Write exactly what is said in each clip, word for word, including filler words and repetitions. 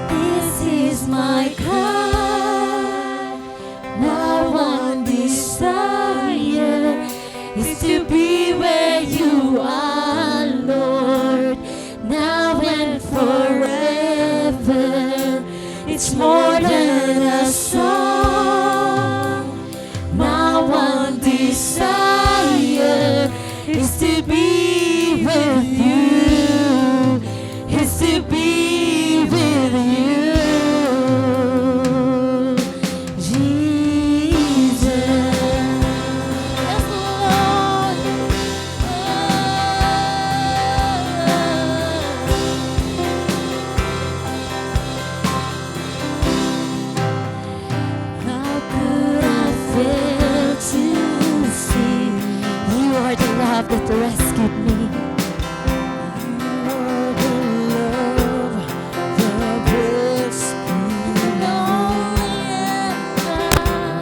This is my cry. My one desire is to be where you are, Lord, now and forever. It's more than a song. My one desire is to be with you, is to be with you, Jesus. Yes, Lord. How could I fail to see you are the love that rescued me? You are the love that rescued me. All I am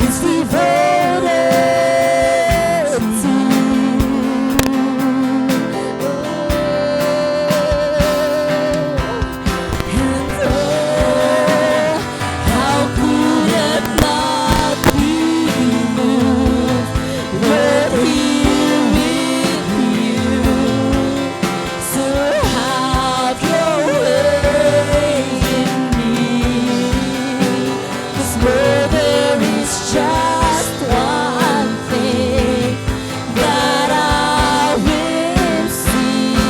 is devoted to you. And oh, how could I not be moved, Lord, here with you? So have your way in me. 'Cause Lord, there is just one thing that I will seek.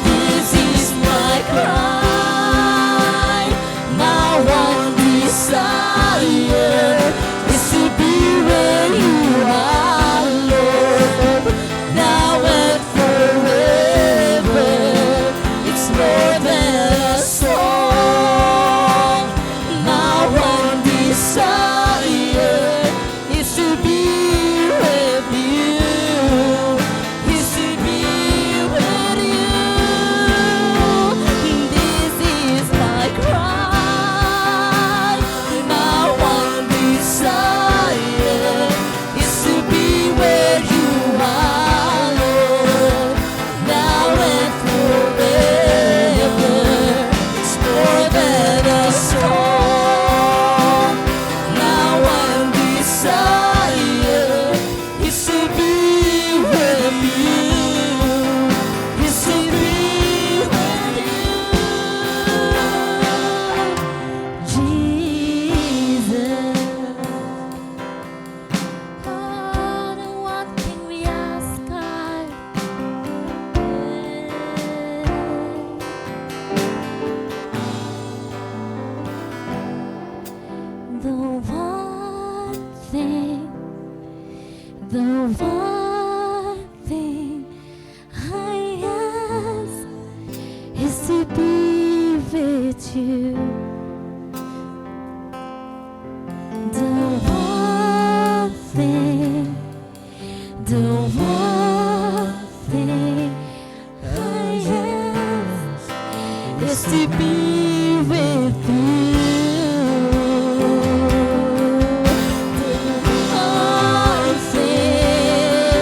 This is my cry, my one desire is to be where you are, Lord, now and forever. It's more than a song. My one desire is to be with you, is to be with you. This is my cry, my one desire is to be where you are, Lord, now and forever. It's more than a song. My one desire is to be with you, is to be with you, Jesus. Oh, the one thing we ask, God. The one thing, the one thing I ask is to be with you. The one thing, the one thing I ask is to be with you. The one thing,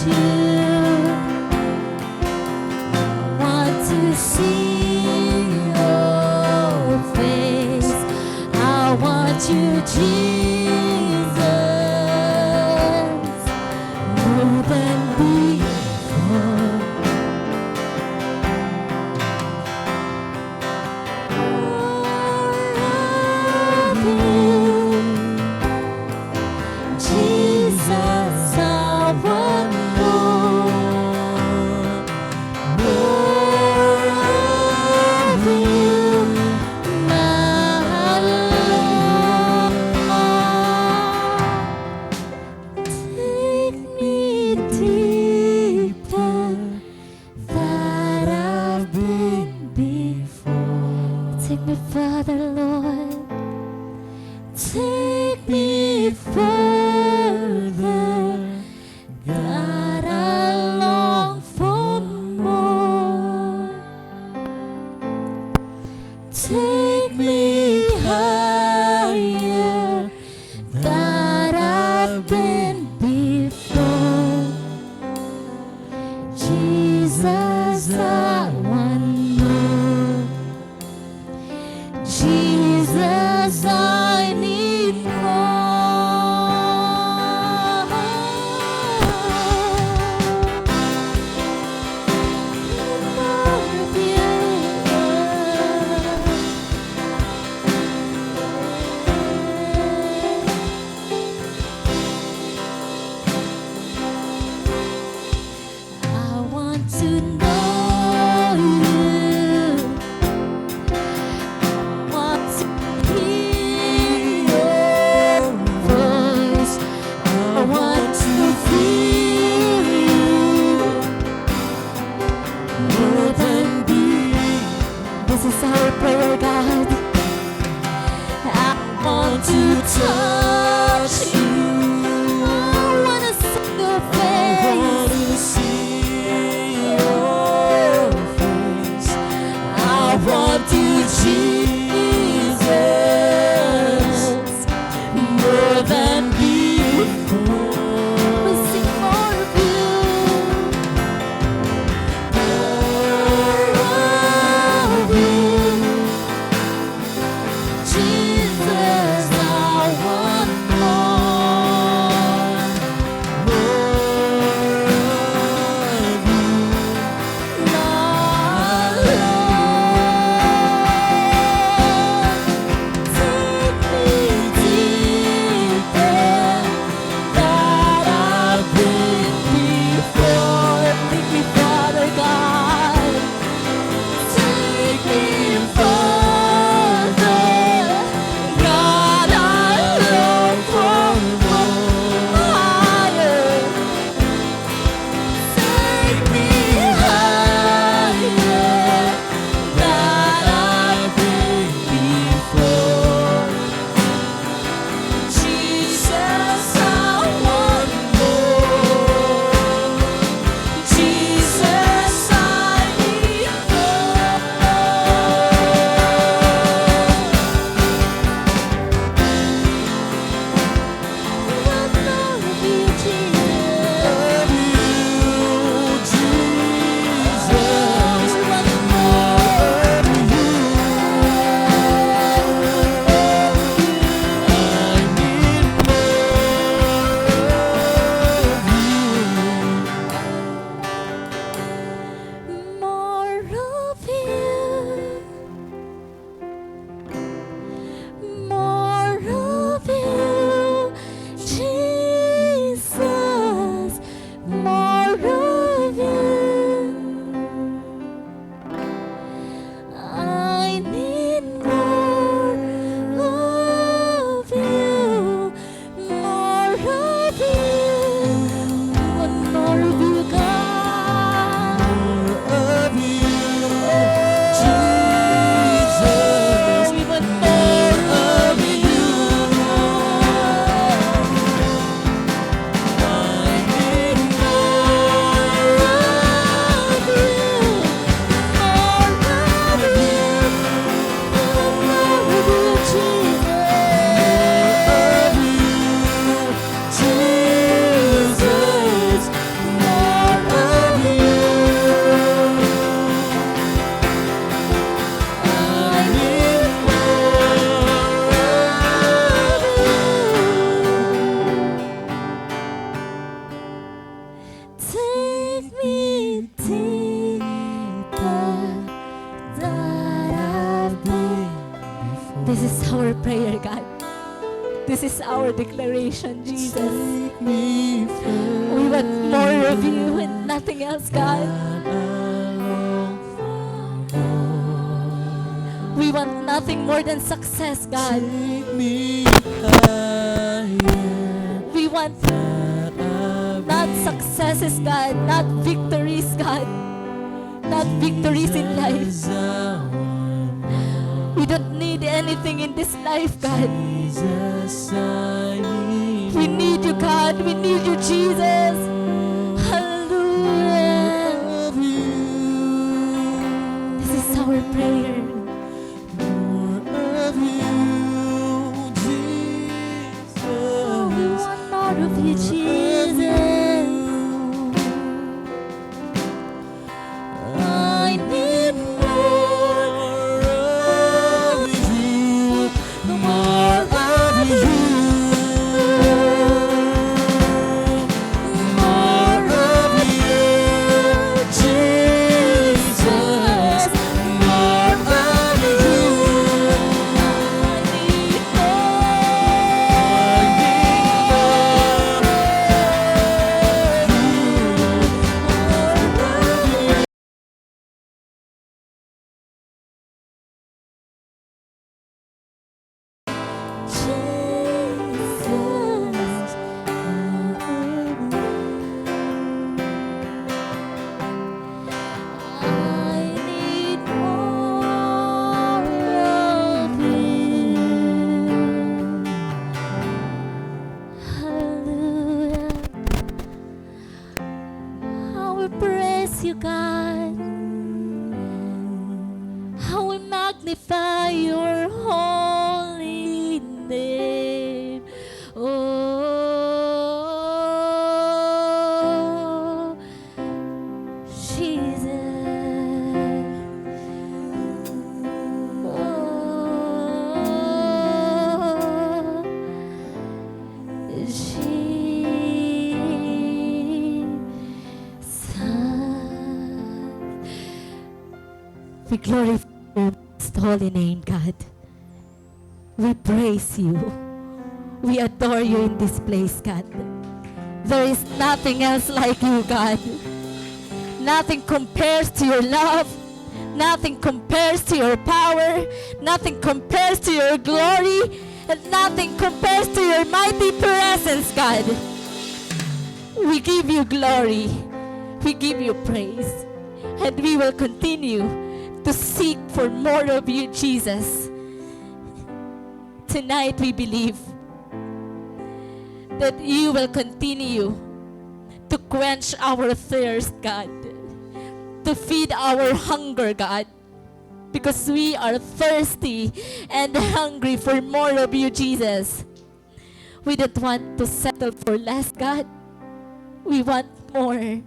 you. I want to see your face. I want you, Jesus, more than before. More of you, Jesus, I want more. More of you, my Lord. Take me deeper than I've been before. Take me further, Lord. Take me further. God, I long for more. Take me higher than I've been before. Jesus, I want more. Jesus, I need more. I want to know you. I want to hear your voice. I want to feel you more than before. This is our prayer, God. I want to touch you. I wanna see your face. I wanna see your Deeper than I've been before. This is our prayer, God. This is our declaration, Jesus. Take me further. We want more of you and nothing else, God. I long for more. We want nothing more than success, God. Take me higher. We want not successes, God, not victories, God, not victories in life. We don't need anything in this life, God. We need you, God. We need you, Jesus. Hallelujah. This is our prayer. More of you, Jesus. Oh, we want more of you, Jesus. I need more of you, more of you. More of you, Jesus. More of you. I need more. I need more. Jesus, I need more of you. Hallelujah. How we praise you, God. How we magnify your holy name. Oh, Jesus. Oh, Jesus. We glorify your most holy name, God. We praise you. We adore you in this place, God. There is nothing else like you, God. Nothing compares to your love. Nothing compares to your power. Nothing compares to your glory. And nothing compares to your mighty presence, God. We give you glory. We give you praise. And we will continue to seek for more of you, Jesus. Tonight we believe that you will continue to quench our thirst, God, to feed our hunger, God, because we are thirsty and hungry for more of you, Jesus. We don't want to settle for less, God. We want more.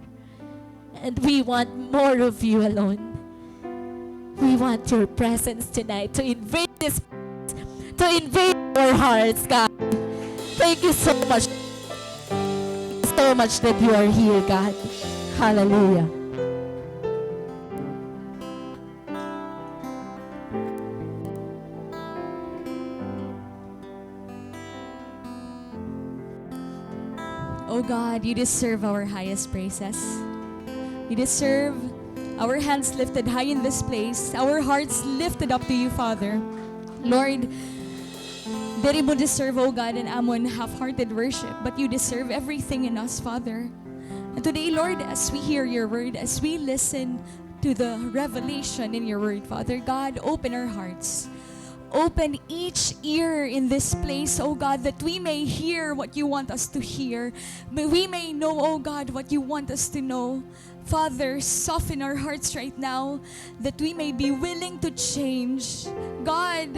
And we want more of you alone. We want your presence tonight to invade this place, to invade our hearts, God. Thank you so much. So much that you are here, God. Hallelujah. Oh God, you deserve our highest praises. You deserve our hands lifted high in this place, our hearts lifted up to you, Father. Lord, diri mo deserve, oh God, an amon half-hearted worship, but you deserve everything in us, Father. And today, Lord, as we hear your word, as we listen to the revelation in your word, Father God, open our hearts. Open each ear in this place, oh God, that we may hear what you want us to hear. May, we may know, oh God, what you want us to know. Father, soften our hearts right now that we may be willing to change. God,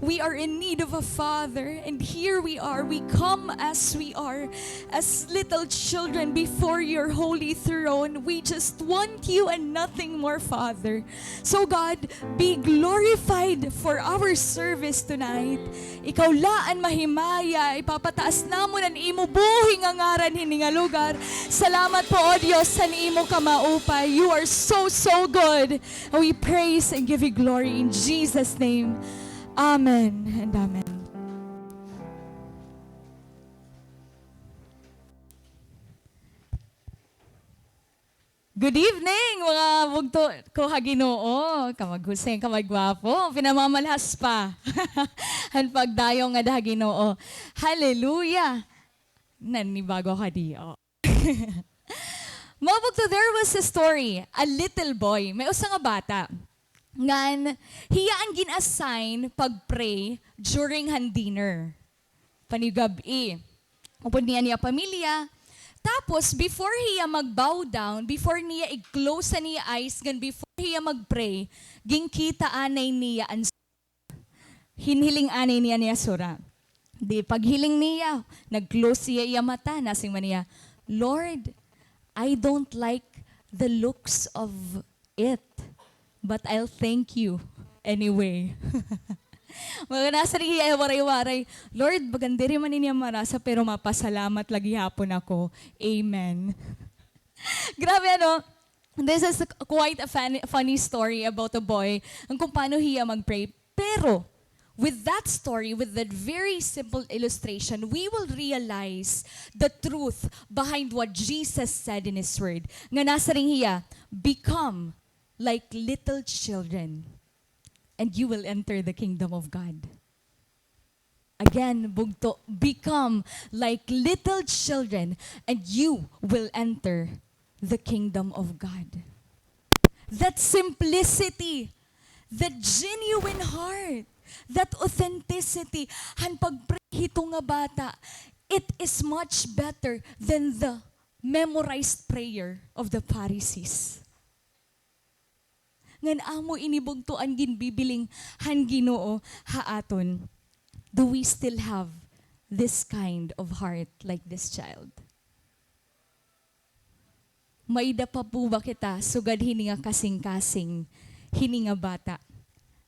We are in need of a father, and here we are. We come as we are, as little children before your holy throne. We just want you and nothing more, Father. So God, be glorified for our service tonight. Ikaw la an mahimaya, ipapataas namon an imo buhi nga ngaran hini nga lugar. Salamat po, O Dios, san imo kamaupay. You are so, so good. And we praise and give you glory in Jesus' name. Amen and amen. Good evening, mga bugto ko ha Ginoo. Kamaghusay, kamagwapo, pinamamalhas pa. Han pagdayon ngada ha Ginoo. Hallelujah. Nanibago ka di, oh. Mga bugto, there was a story, a little boy. May usa nga bata. Ngan, hiya an gin-assign pag-pray during han dinner. Panigab-i. Upod niya an iya pamilya. Tapos, before hiya mag-bow down, before niya i-close an iya eyes, ngan before hiya mag-pray, ginkita anay niya an hinhiling anay niya an iya sura. Di paghiling niya, nag-close hiya iya mata, nasiring man hiya, "Lord, I don't like the looks of it, but I'll thank you anyway." Mga nasiring hiya, waray-waray, "Lord, bagan diri man ini an marasa, pero mapasalamat la gihapon ako. Amen." Grabe, ano? This is a, quite a funny, funny story about a boy, ang kung paano hiya mag-pray. Pero, with that story, with that very simple illustration, we will realize the truth behind what Jesus said in His Word. Nga nasiring hiya, "Become like little children, and you will enter the kingdom of God." Again, bugto, "Become like little children, and you will enter the kingdom of God." That simplicity, that genuine heart, that authenticity, han pag-pray hito nga bata, it is much better than the memorized prayer of the Pharisees. Ngan amo ini bugto an ginbibiling han Ginoo ha aton. Do we still have this kind of heart like this child? May-ada pa po ba kita sugad hini nga kasingkasing hini nga bata?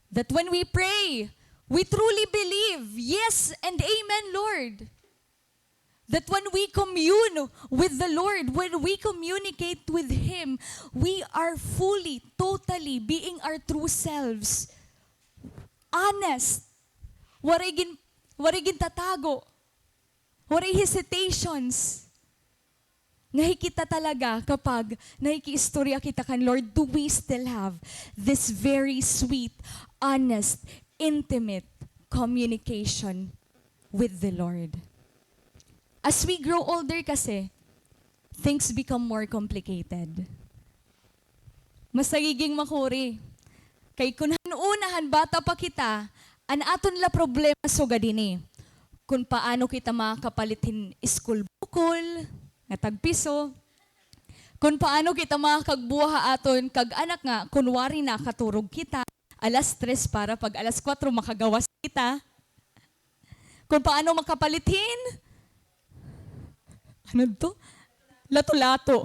That when we pray, we truly believe, "Yes and amen, Lord." That when we commune with the Lord, when we communicate with Him, we are fully, totally being our true selves. Honest. Waray gin-, waray gintatago. Waray hesitations. Nga hi kita talaga, kapag nakikiistorya kita kan Lord, do we still have this very sweet, honest, intimate communication with the Lord? As we grow older kasi, things become more complicated. Mas nagiging makuri. Kay kun han una, han bata pa kita, an aton la problema sugad hini. Kun paano kita makakapalit hin school bukol, nga tagpiso. Kun paano kita makakagbuhat ha aton kag-anak nga, kun wari nakaturog kita, alas tres para pag alas kuwatro makagawas kita. Kun paano makapalit hin, ano to? Lato-lato.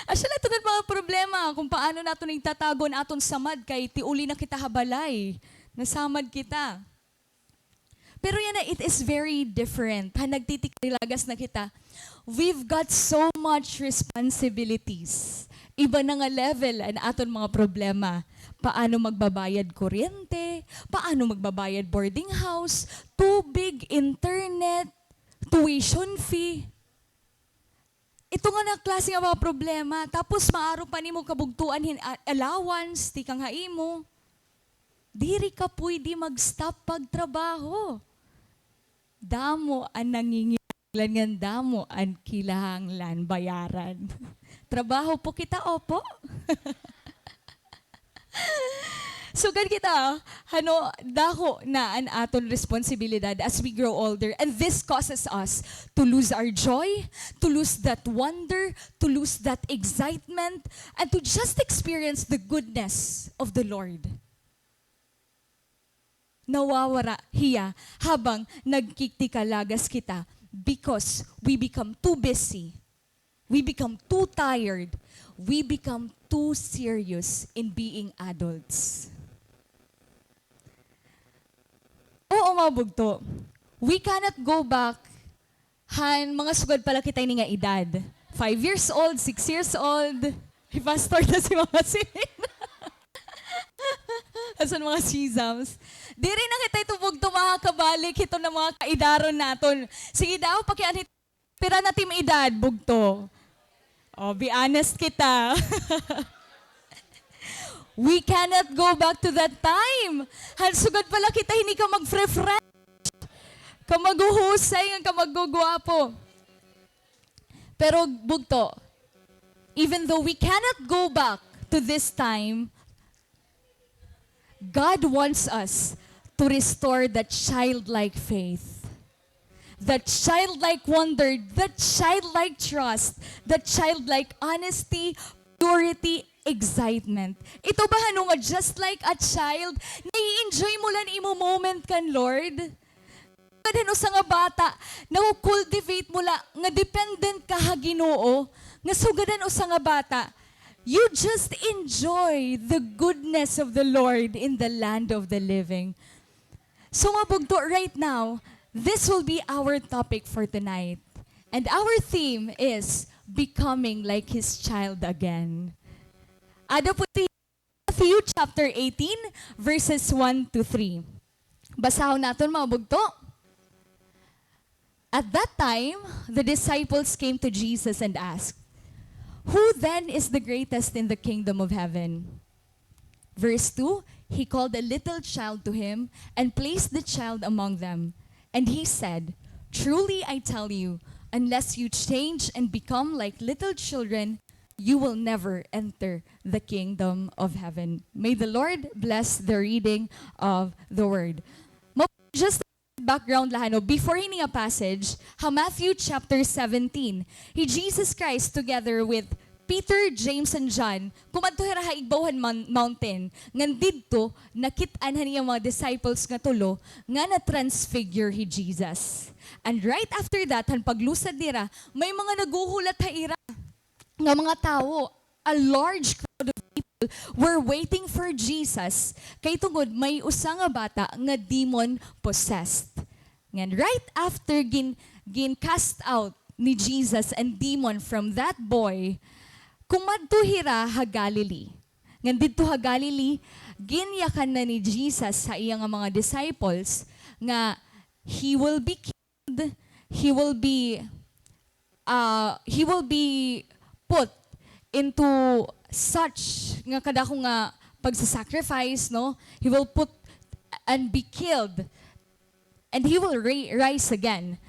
Asya la ito nga mga problema, kun paano naton igtatago an aton samad kay tiuli na kita ha balay. Nasamad kita. Pero yana, it is very different. Ha, nagtitilagas na kita. We've got so much responsibilities. Iba na nga level an aton mga problema. Paano magbabayad kuryente? Paano magbabayad boarding house? Tubig, internet, tuition fee. Ito nga na klase nga mga problema. Tapos maaro pa nimo kabugtoan hin a-, allowance, tikang ha imo. Diri ka pwede mag-stop pagtrabaho. Damo an nanginginahanglan ngan damo an kinahanglan bayaran. Trabaho po kita, opo. Sugad kita, ano, dako na an aton responsibilidad as we grow older. And this causes us to lose our joy, to lose that wonder, to lose that excitement, and to just experience the goodness of the Lord. nawawara hiya habang nagkiktikalagas kita because we become too busy. We become too tired. We become too serious in being adults. Oo, mga bugto. We cannot go back han mga sugad pa la kita ini nga edad. Five years old, six years old. Hi Pastor na si Mama Sin. Asan mga sisams? Diri na kita ito bugto makakabalik hito nga mga kaedaron naton. Sige daw, pakianhi, pira na it im edad, bugto? Oh, be honest kita. We cannot go back to that time. Han sugad pa la kita hini ka mag-refresh, ka maghuhusay, ngan ka maggugwapo. Pero bugto, even though we cannot go back to this time, God wants us to restore that childlike faith, that childlike wonder, that childlike trust, that childlike honesty, purity, excitement. Ito ba hano nga just like a child, nai-enjoy mo la an imo moment kan Lord? Sugad han usa nga bata, nako-cultivate mo la nga dependent ka ha Ginoo, nga sugad han usa nga bata, you just enjoy the goodness of the Lord in the land of the living. So, mga bugto, right now, this will be our topic for tonight. And our theme is becoming like His child again. Ada po si Matthew chapter eighteen, verses one to three. Basahon naton, mga bugto. At that time, the disciples came to Jesus and asked, "Who then is the greatest in the kingdom of heaven?" Verse two, He called a little child to Him and placed the child among them. And He said, "Truly I tell you, unless you change and become like little children, you will never enter the kingdom of heaven." May the Lord bless the reading of the word. Mo-, just background la hano, before hini nga passage, ha Matthew chapter seventeen, hi Jesus Christ together with Peter, James, and John, kumadto hira ha igbaw han mon-, mountain, ngan didto, nakit-an han iya mga disciples nga tulo, nga na-transfigure hi Jesus. And right after that, han paglusad nira, may mga naghuhulat ha ira nga mga tawo, a large crowd of people were waiting for Jesus, kay tungod may usa nga bata nga demon-possessed. Ngan right after gin-, gin-cast out ni Jesus an demon from that boy, kumadto hira ha Galilee. Ngan didto ha Galilee, ginyakan na ni Jesus ha iya nga mga disciples nga he will be killed, he will be, uh, he will be put into such nga kadako nga pagsasacrifice, no? He will put and be killed, and he will ri-, rise again.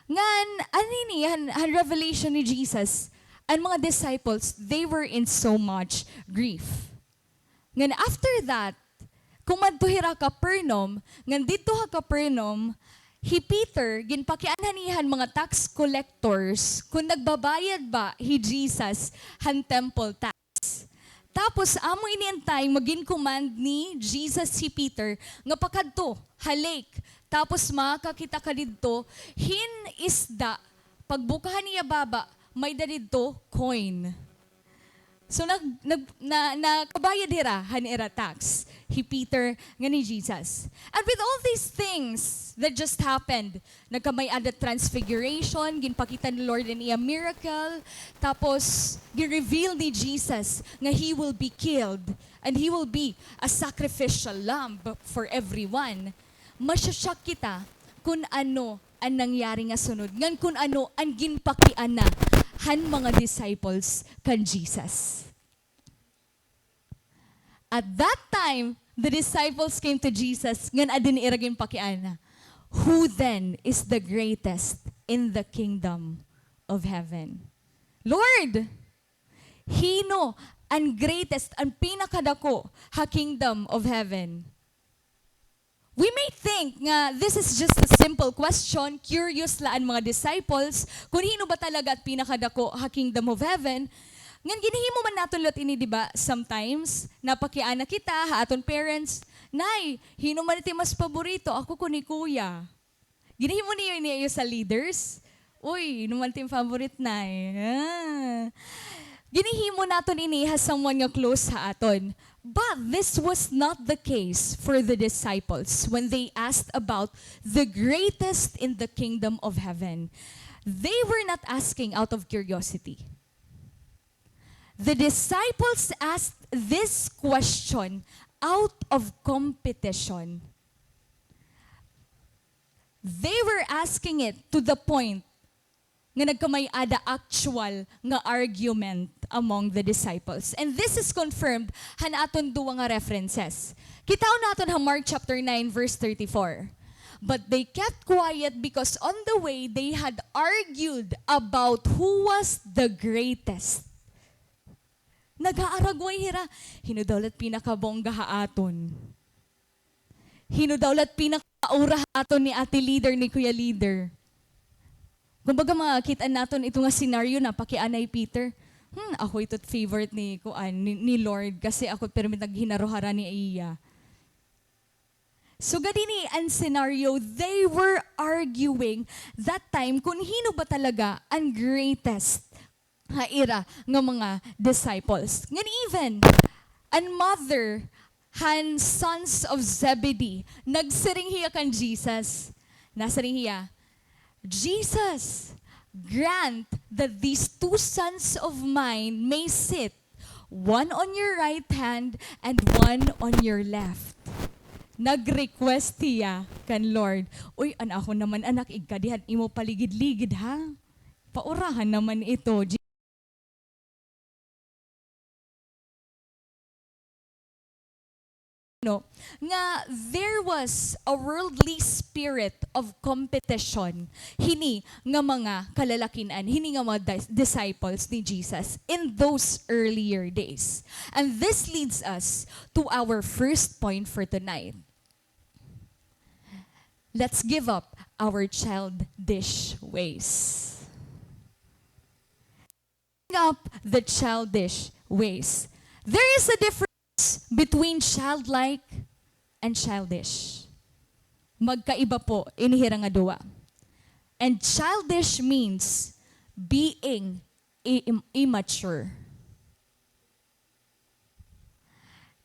Ngan, anini, han, han revelation ni Jesus, an mga disciples, they were in so much grief. Ngan after that, kumadto hira Capernaum, ngan didto ha Capernaum, hi Peter, ginpakianhan hiya han mga tax collectors kon nagbabayad ba hi Jesus han temple tax. Tapos, amo ini an time nga gin-command ni Jesus hi Peter nga pakadto ha lake. Tapos, makakakita ka didto hin isda, pagbuka han iya baba, may-ada didto coin. So, nag-, nag-, na-, nakabayad hira han ira tax, hi Peter ngan hi Jesus. And with all these things that just happened, nagkamay-ada transfiguration, ginpakita ni Lord an iya miracle, tapos gin-reveal ni Jesus nga he will be killed and he will be a sacrificial lamb for everyone. Masya-shock kita kon ano an nangyari nga sunod, ngan kon ano an ginpakiana han mga disciples kan Jesus. At that time, the disciples came to Jesus, ngan adto nira ginpakiana, "Who then is the greatest in the kingdom of heaven?" Lord, hin-o an greatest, an pinakadako ha kingdom of heaven? We may think nga this is just a simple question, curious la an mga disciples kon hin-o ba talaga an pinakadako ha kingdom of heaven. Ngan ginhimo man naton liwat ini, di ba? Sometimes, napakiana kita ha aton parents, "Nay, hin-o man it im mas paborito? Ako kon hi Kuya." Ginhimo niyo ini ha iyo sa leaders? "Uy, hin-o man it im favorite, Nay?" Ah. Ginhimo naton ini ha someone nga close ha aton. But this was not the case for the disciples when they asked about the greatest in the kingdom of heaven. They were not asking out of curiosity. The disciples asked this question out of competition. They were asking it to the point nga nagkamay-ada actual nga argument among the disciples. And this is confirmed han aton duwa nga references. Kitaon naton ha Mark chapter nine, verse thirty-four. "But they kept quiet because on the way they had argued about who was the greatest." Nag-aaragway hira. Hin-o daw la it pinakabongga ha aton? Hin-o daw la it pinakamaura ha aton ni Ate Leader, ni Kuya Leader? Kumbaga, makit-an naton ito nga scenario na pakiana hi Peter, "Hmm, ako ito it favorite ni, kuan, ni, ni Lord, kasi ako it pirmi it naghinaro harani ha iya." So, gad ini an scenario, they were arguing that time kon hin-o ba talaga an greatest ha ira nga mga disciples. Ngan even, an mother han sons of Zebedee, nagsiring hiya kan Jesus. Nasiring hiya, "Jesus, grant that these two sons of mine may sit, one on your right hand and one on your left." Nag-request hiya kan Lord, "Uy, an akon naman anak, igkadi han imo paligid-ligid, ha? Paurahan naman ito." No, nga there was a worldly spirit of competition hini nga mga kalalakin-an, hini nga mga dis-, disciples ni Jesus in those earlier days. And this leads us to our first point for tonight. Let's give up our childish ways. Up the childish ways. There is a difference between childlike and childish. Magkaiba po ini hira nga duwa. And childish means being i-, im-, immature.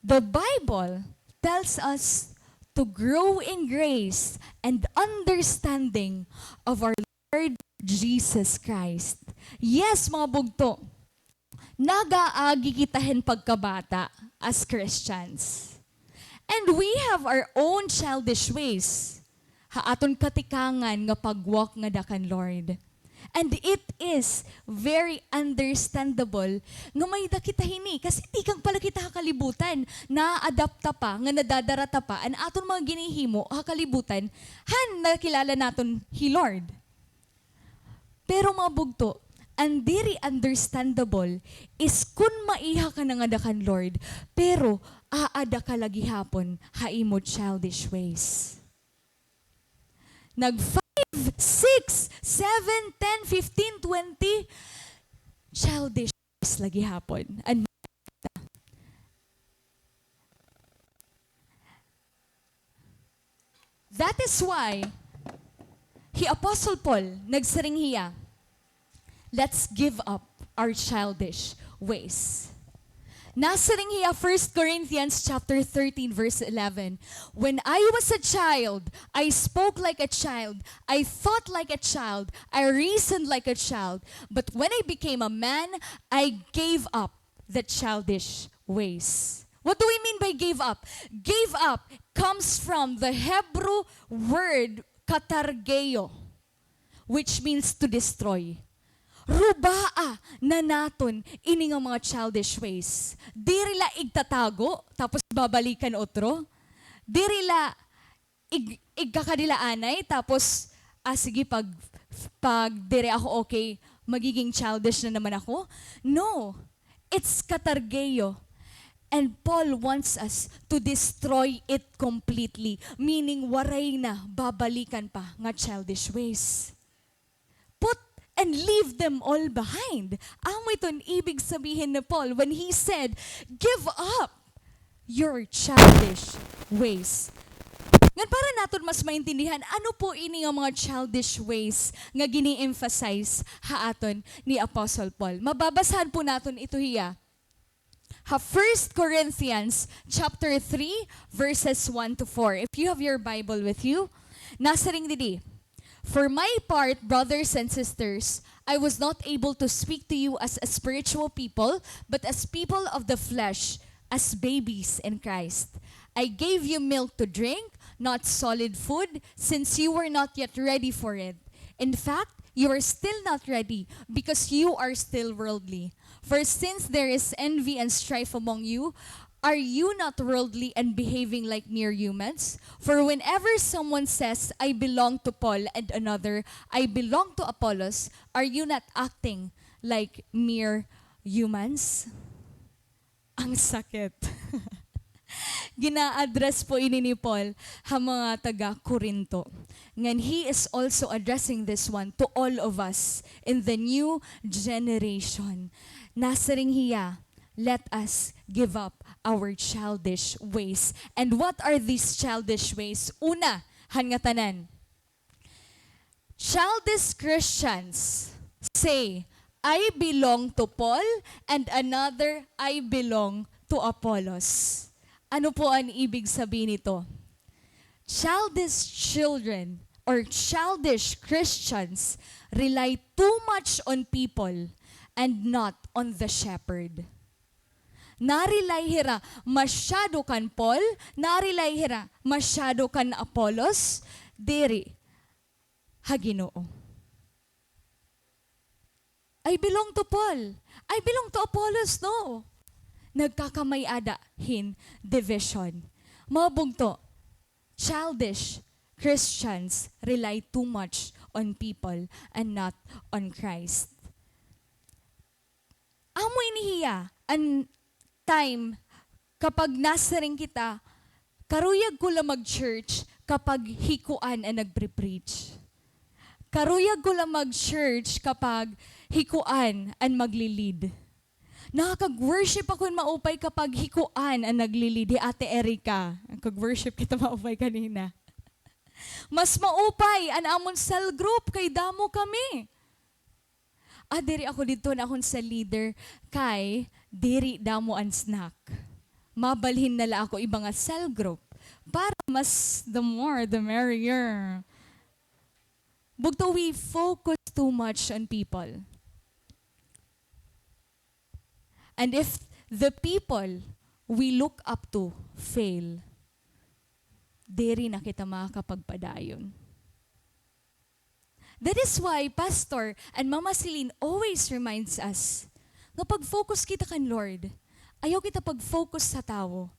The Bible tells us to grow in grace and understanding of our Lord Jesus Christ. Yes, mga bugto, nag-aagi kita hin pagkabata as Christians. And we have our own childish ways ha aton katikangan nga pag-walk ngada kan Lord. And it is very understandable nga may-ada kita hini, kasi tikang pa la kita ha kalibutan, naadapta pa, nga nadadara ta pa an aton mga ginhihimo ha kalibutan, han nakilala naton hi Lord. Pero, mga bugto, an diri understandable is kon maiha ka na ngada kan Lord, pero aada ka la gihapon ha imo childish ways. Nag five, six, seven, ten, fifteen, twenty, childish la gihapon. And that is why hi Apostle Paul nagsiring hiya, "Let's give up our childish ways." Nasiring hiya, First Corinthians chapter thirteen, verse eleven, "When I was a child, I spoke like a child, I thought like a child, I reasoned like a child. But when I became a man, I gave up the childish ways." What do we mean by gave up? Gave up comes from the Hebrew word katargeo, which means to destroy. Rubaa na naton ini nga mga childish ways. Diri la igtatago, tapos babalikan utro. Diri la ig-, igkakadilaanay, tapos, ah, sige, pag, pag diri ako okay, magiging childish na naman ako. No, it's katargeo. And Paul wants us to destroy it completely, meaning waray na babalikan pa nga childish ways. Put and leave them all behind. Amo iton ibig sabihin ni Paul when he said, "Give up your childish ways. Ngan para naton mas maintindihan, ano po ini nga mga childish ways nga gini-emphasize ha aton ni Apostle Paul? Mababasahan po naton ito hiya ha First Corinthians chapter three, verses one to four. If you have your Bible with you, nasiring didi, "For my part, brothers and sisters, I was not able to speak to you as a spiritual people, but as people of the flesh, as babies in Christ. I gave you milk to drink, not solid food, since you were not yet ready for it. In fact, you are still not ready, because you are still worldly. For since there is envy and strife among you, are you not worldly and behaving like mere humans? For whenever someone says, 'I belong to Paul,' and another, 'I belong to Apollos,' are you not acting like mere humans?" Ang sakit. Gina-address po ini ni Paul ha mga taga Corinto. Ngan he is also addressing this one to all of us in the new generation. Nasiring hiya, let us give up our childish ways. And what are these childish ways? Una, han ngatanan, childish Christians say, "I belong to Paul," and another, "I belong to Apollos." Ano po an ibig sabihin nito? Childish children or childish Christians rely too much on people and not on the shepherd. Na-rely hira masyado kan Paul, na-rely hira masyado kan Apollos, diri ha Ginoo. "I belong to Paul. I belong to Apollos." No. Nagkakamay-ada hin division. Mga bugto, childish Christians rely too much on people and not on Christ. Amo ini hiya an time kapag nasiring kita, "Karuyag ko la mag-church kapag hi kuan an nagpre-preach. Karuyag ko la mag-church kapag hi kuan an magli-lead. Nakakag-worship ako hin maupay kapag hi kuan an nagli-lead, hi Ate Erica." Nagkag-worship kita maupay kanina. "Mas maupay an amon cell group kay damo kami. Ah, diri ako didto han akon cell leader kay diri damo an snack. Mabalhin na la ako iba nga cell group para mas the more the merrier." Bugto, we focus too much on people. And if the people we look up to fail, diri na kita makakapagpadayon. That is why Pastor and Mama Celine always reminds us nga pag-focus kita kan Lord, ayaw kita pag-focus ha tawo.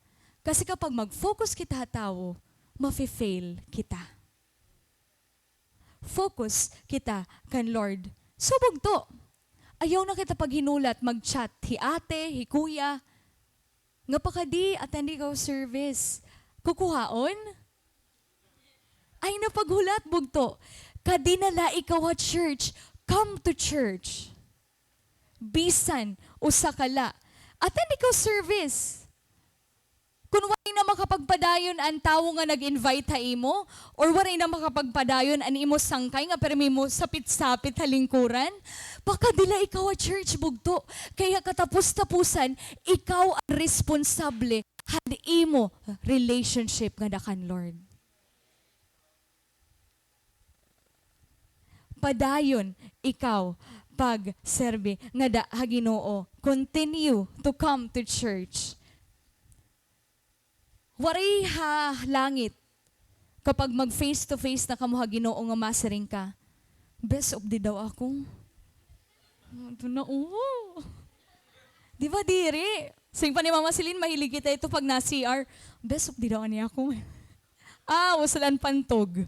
Kasi kapag mag-focus kita ha tawo, mafe-fail kita. Focus kita kan Lord. So, bugto, ayaw na kita paghinulat, mag-chat hi ate, hi kuya, nga, "Pakadi, attend ikaw service." Kukuhaon? Ay, napaghulat, bugto. Kadi na la ikaw ha church. Come to church. Bisan usa ka la. Attend ikaw service. Kun waray na makapagpadayon an tawo nga nag-invite ha imo, or waray na makapagpadayon an imo sangkay nga pirmi mo sapit-sapit ha lingkuran, pakadi la ikaw ha church, bugto. Kay ha katapos-tapusan, ikaw an responsable han imo relationship ngada kan Lord. Padayon ikaw pagserbi ngada ha Ginoo. Continue to come to church. Waray ha langit kapag mag-face to face na kamo ha Ginoo nga masiring ka, "Bes, updi daw ako." Ito na, oo. Di ba, diri? Siring pa ni Mama Celine, mahilig kita ito pag na-C R. "Bes, updi daw ani ako." Ah, usalan pantog.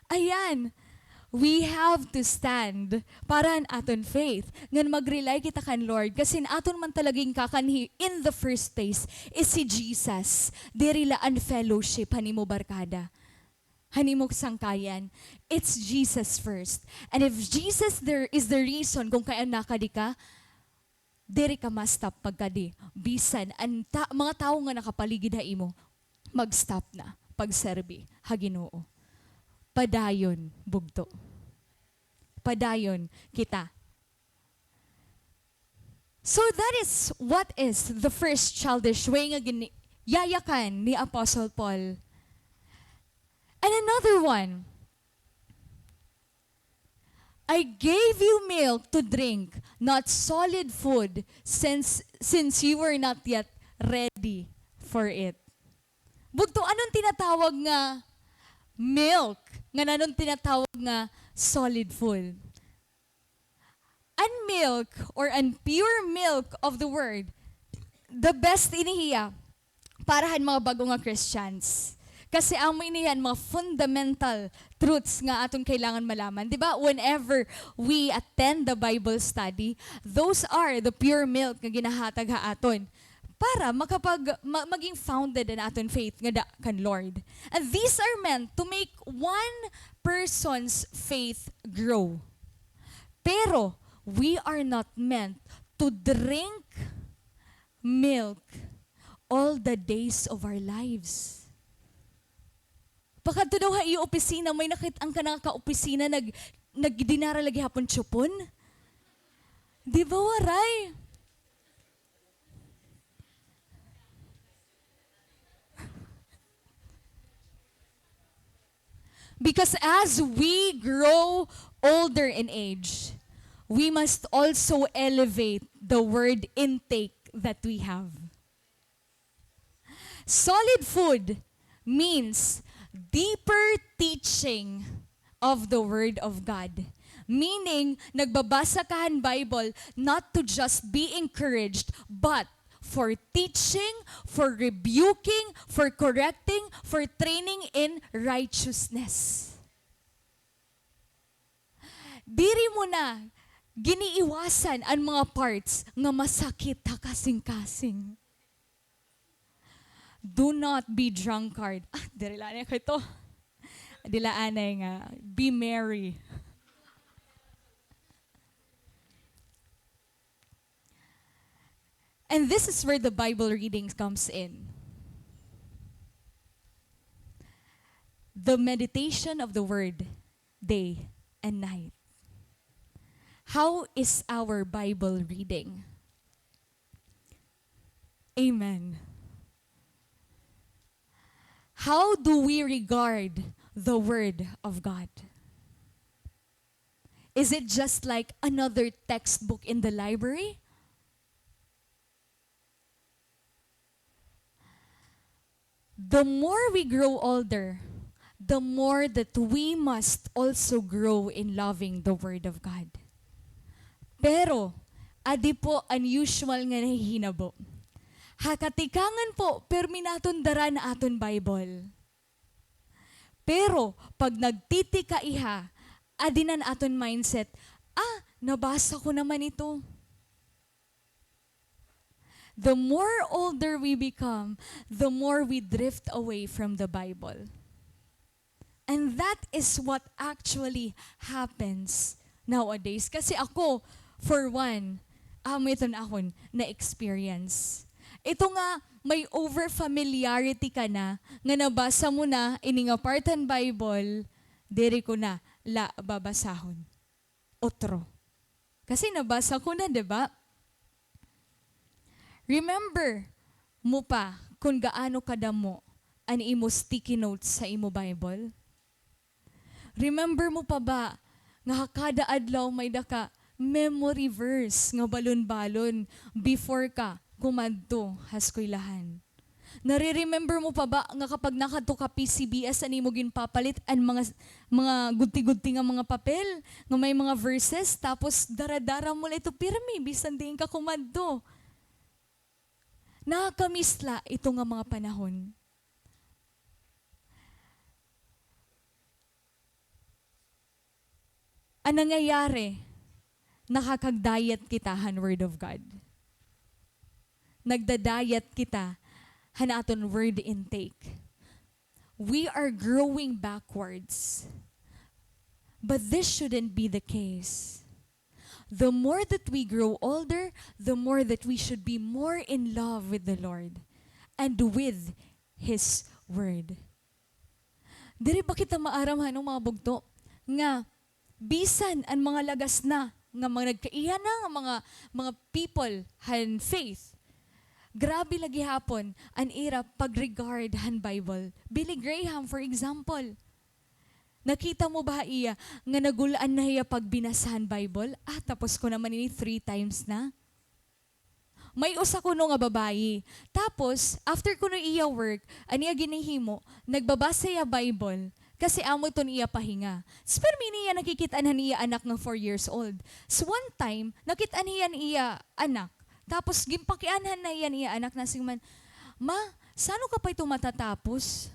Ayan. We have to stand para an aton faith. Ngan mag-rely kita kan Lord. Kasi an aton man talaga ginkakanhi in the first place is si Jesus. Diri la an fellowship han imo barkada, han imo sangkayan. It's Jesus first. And if Jesus there is the reason kung kay-an nakadi ka, Diri ka ma-stop pagkadi, bisan an ta-, mga tawo nga nakapaligid ha imo, mag-stop na pagserbi ha Ginoo. Padayon, bugto. Padayon kita. So that is what is the first childish way nga gini-, yayakan ni Apostle Paul. And another one, "I gave you milk to drink, not solid food, since, since you were not yet ready for it." Bugto, ano an tinatawag nga milk? Ngan ano an tinatawag nga solid food? An milk or an pure milk of the word, the best ini hiya para han mga bag-o nga Christians. Kasi amo ini han mga fundamental truths nga aton kailangan malaman. Di ba? Whenever we attend the Bible study, those are the pure milk nga ginahatag ha aton para makapag-, ma-, maging founded an aton faith ngada kan Lord. And these are meant to make one person's faith grow. Pero we are not meant to drink milk all the days of our lives. Pakadto daw ha iyo opisina, may nakit-an ka nga ka-opisina, nag-, nagdinara la gihapon tiyupon? Di ba waray? Because as we grow older in age, we must also elevate the word intake that we have. Solid food means deeper teaching of the Word of God. Meaning, nagbabasa ka han Bible not to just be encouraged, but for teaching, for rebuking, for correcting, for training in righteousness. Diri mo na giniiwasan an mga parts nga masakit ha kasingkasing. Do not be drunkard. Ah, diri la anay ko ito. Diri la anay nga, be merry. And this is where the Bible reading comes in. The meditation of the word day and night. How is our Bible reading? Amen. How do we regard the Word of God? Is it just like another textbook in the library? The more we grow older, the more that we must also grow in loving the Word of God. Pero, adi po an usual nga nahihinabo. Ha katikangan po, pirmi naton dara an aton Bible. Pero, pag nagtitikaiha, adi na an aton mindset, "Ah, nabasa ko naman ito." The more older we become, the more we drift away from the Bible. And that is what actually happens nowadays. Kasi ako, for one, amo ito an akon na-experience. Ito nga may over-familiarity ka na, nga nabasa mo na ini nga part han Bible, diri ko na la babasahon. Otro. Kasi nabasa ko na, di ba? Remember mo pa kon gaano kadamo an imo sticky notes sa imo Bible? Remember mo pa ba nga ha kada adlaw may-ada ka memory verse nga balon-balon before ka kumadto ha eskwelahan? Nare-remember mo pa ba nga kapag nakadto ka P C B S, an imo ginpapalit an mga, mga gudti-gudti nga mga papel nga may mga verses, tapos dara-dara mo la ito pirmi bisan diin ka kumadto? Nakaka-miss la ito nga mga panahon. An nangyayari, nakakag-diet kita han Word of God. Nagda-diet kita han aton word intake. We are growing backwards. But this shouldn't be the case. The more that we grow older, the more that we should be more in love with the Lord and with His Word. Diri ba kita maaram, hano, mga bugto, nga bisan an mga lagas na nga mga nagkaiya na nga mga, mga people han faith, grabe la gihapon an ira pag-regard han Bible. Billy Graham, for example, nakita mo ba ha iya nga nagul-an na hiya pagbinasa han Bible? Ah, tapos ko naman ini three times na. May usa kuno nga babayi. Tapos, after kuno iya work, an iya ginhihimo, nagbabasa hiya Bible. Kasi amo iton iya pahinga. Tapos pirmi niya nakikit-an han iya anak nga four years old. So, one time, nakit-an hiya an iya anak. Tapos, ginpakianhan na hiya an iya anak, nasiring man, "Ma, san-o ka pa ito matatapos?"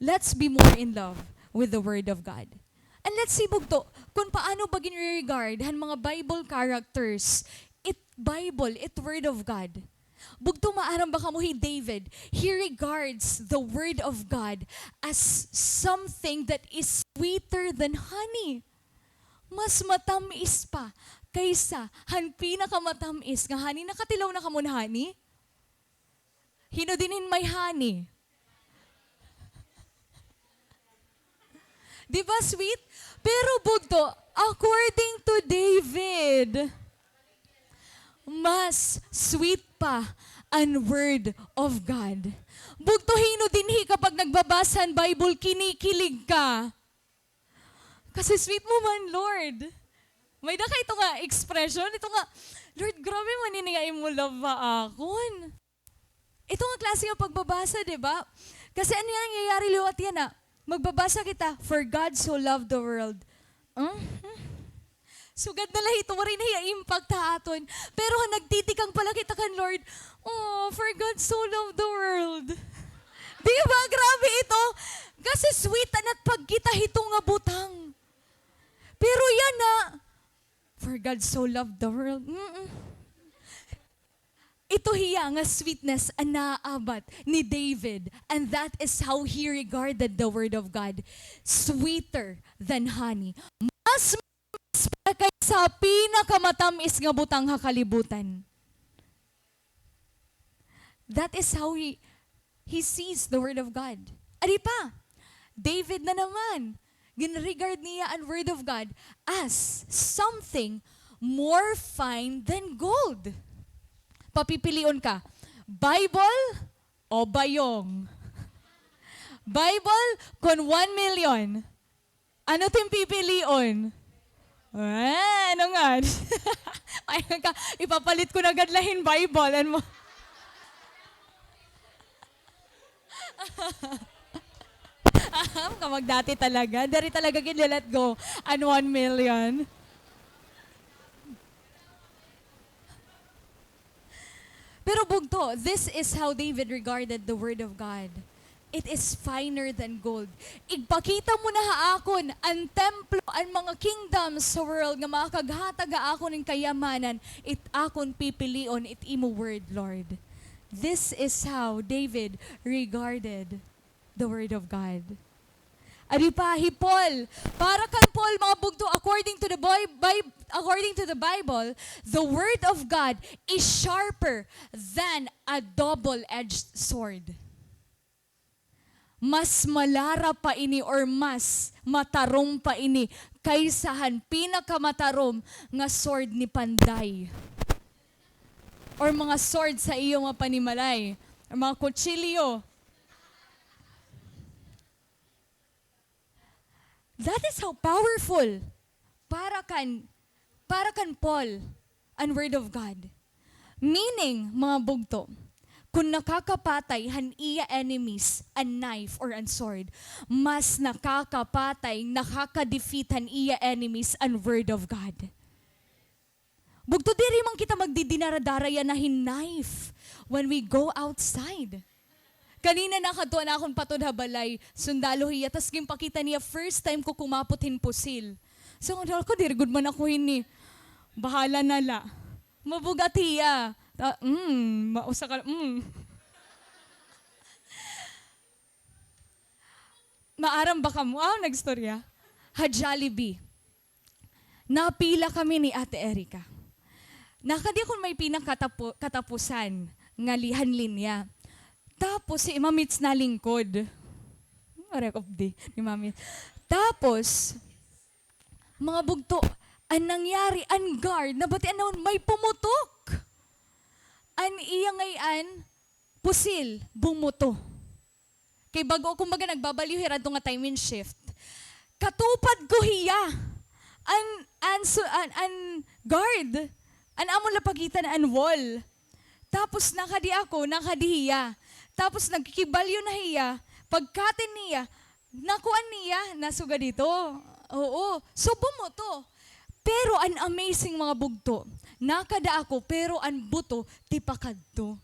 Let's be more in love with the Word of God. And let's see, bugto, kung paano ba ginre-regard han mga Bible characters it Bible, it Word of God. Bugto, maaram ba kamo hi David? He regards the Word of God as something that is sweeter than honey. Mas matam-is pa kaysa han pinakamatam-is nga honey. Nakatilaw na kamo han honey? Hin-o dinhi an may honey? Di ba sweet? Pero bugto, according to David, mas sweet pa an Word of God. Bugto, hin-o dinhi kapag nagbabasa han Bible, kinikilig ka? Kasi sweet mo man, Lord. May-ada ka ito nga expression, ito nga, "Lord, grabe man ini nga imo love ha akon." Ito nga klase nga pagbabasa, di ba? Kasi ano yan, nangyayari liwat yana? Magbabasa kita, "For God so loved the world." Mhm. Sugad na la hito, waray na hiya impact ha aton. Pero ha nagtitikang pa la kita kan Lord, "Oh, for God so loved the world." Di ba? Grabe ito. Kasi sweet anat pagkita hito nga butang. Pero yana, "For God so loved the world." Mm-mm. Ito hiya nga sweetness an naabat ni David, and that is how he regarded the Word of God. Sweeter than honey. Mas, mas pa kaysa pinakamatam-is nga butang ha kalibutan. That is how he, he sees the Word of God. Adi pa, David na naman, ginregard niya an Word of God as something more fine than gold. Papipilion ka, Bible o bayong? Bible kon one million. Ano it im pipilion? Ah, ano nga? Ay, ka, ipapalit ko na gad la hin Bible. Ano mo? Aham, kamag dati talaga. Dari talaga gid let go an one million. Pero bugto, this is how David regarded the Word of God. It is finer than gold. Igpakita mo na ha akon an templo, an mga kingdoms sa world nga makakaghatag ha akon hin kayamanan, it akon pipilion, it imo word, Lord. This is how David regarded the Word of God. Adi pa, hi Paul. Para kan Paul, mga bugto, according to the Bi-, Bi-, according to the Bible, the Word of God is sharper than a double-edged sword. Mas malara pa ini or mas matarom pa ini kaysa han pinakamatarom nga sword ni Panday. Or mga sword sa iyo nga panimalay. Or mga kutsilyo. That is how powerful para kan, para kan Paul an Word of God. Meaning, mga bugto, kun nakakapatay han iya enemies an knife or an sword, mas nakakapatay, nakaka-defeat han iya enemies an Word of God. Bugto, diri man kita magdidinara-dara yana hin knife when we go outside. Kanina nakadto an akon patod ha balay, sundalo hiya, tas ginpakita niya, first time ko kumapot hin pusil. So, ano ako, diri gud man ako hini. Bahala na la. Mabugat hiya. Ta-, mm, mausa ka, mm. Maaram ba kamo? Ah, nagstorya. Ha Jollibee. Napila kami ni Ate Erica. Nakadi ako may pinakatapo-, katapusan nga li-, han linya. Tapos si Ma'am Mitz nalingkod. Aray ko, di, ni Ma'am Mitz. Tapos, mga bugto, an nangyari, an guard, nabatian naton may pumutok. An iya ngay-an, pusil, bumuto. Kay bag-o, kumbaga, nagbabaliw hira adto nga time in shift. Katupad ko hiya. An, an, su-, an, an guard, an amon la pagitan an wall. Tapos nakadi ako, nakadi hiya. Tapos nagkikibaliw na hiya. Pagkati niya, nakuan niya, nasugad ito. Oo. So, bumuto. Pero an amazing, mga bugto, nakada ako, pero an buto, tipakadto.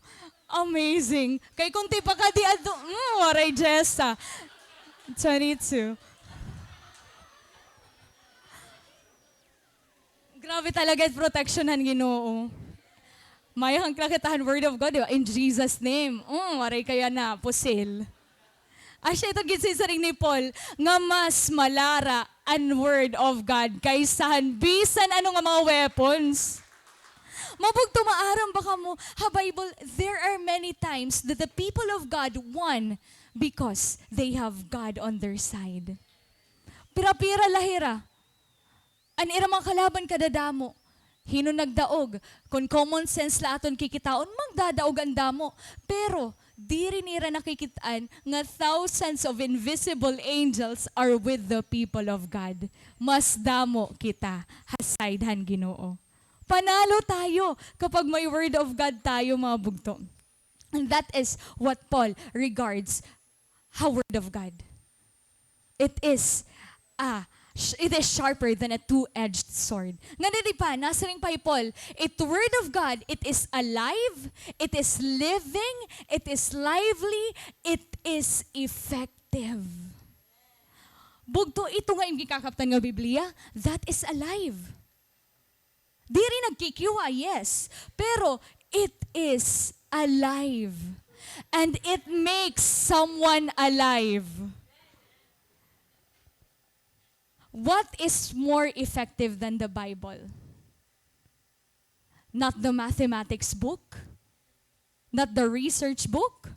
Amazing. Kay kung tipakadi adto, mm, waray Jessa. Twenty-two. Grabe talaga it protection han Ginoo. May hangkla kita han Word of God, di ba? In Jesus' name. Mm, waray kaya na, pusil. Asya ito ginsiring ni Paul nga mas malara an Word of God kaysa han bisan ano nga mga weapons. Mabugto, maaram ba kamo, ha Bible, there are many times that the people of God won because they have God on their side. Pira-pira la hira. An ira mga kalaban kadadamo. Hin-o nagdaog? Kon common sense la aton kikitaon, magdadaog an damo. Pero, diri nira nakikit-an nga thousands of invisible angels are with the people of God. Mas damo kita ha side han Ginoo. Panalo tayo kapag may Word of God tayo, mga bugto. And that is what Paul regards ha Word of God. It is, ah, sh-, it is sharper than a two-edged sword. Ngan diri pa, nasiring pa hi Paul, it Word of God, it is alive, it is living, it is lively, it is effective. Bugto, ito nga im gikakaptan nga Biblia, that is alive. Diri nagkikiwa, yes. Pero it is alive. And it makes someone alive. What is more effective than the Bible? Not the mathematics book? Not the research book?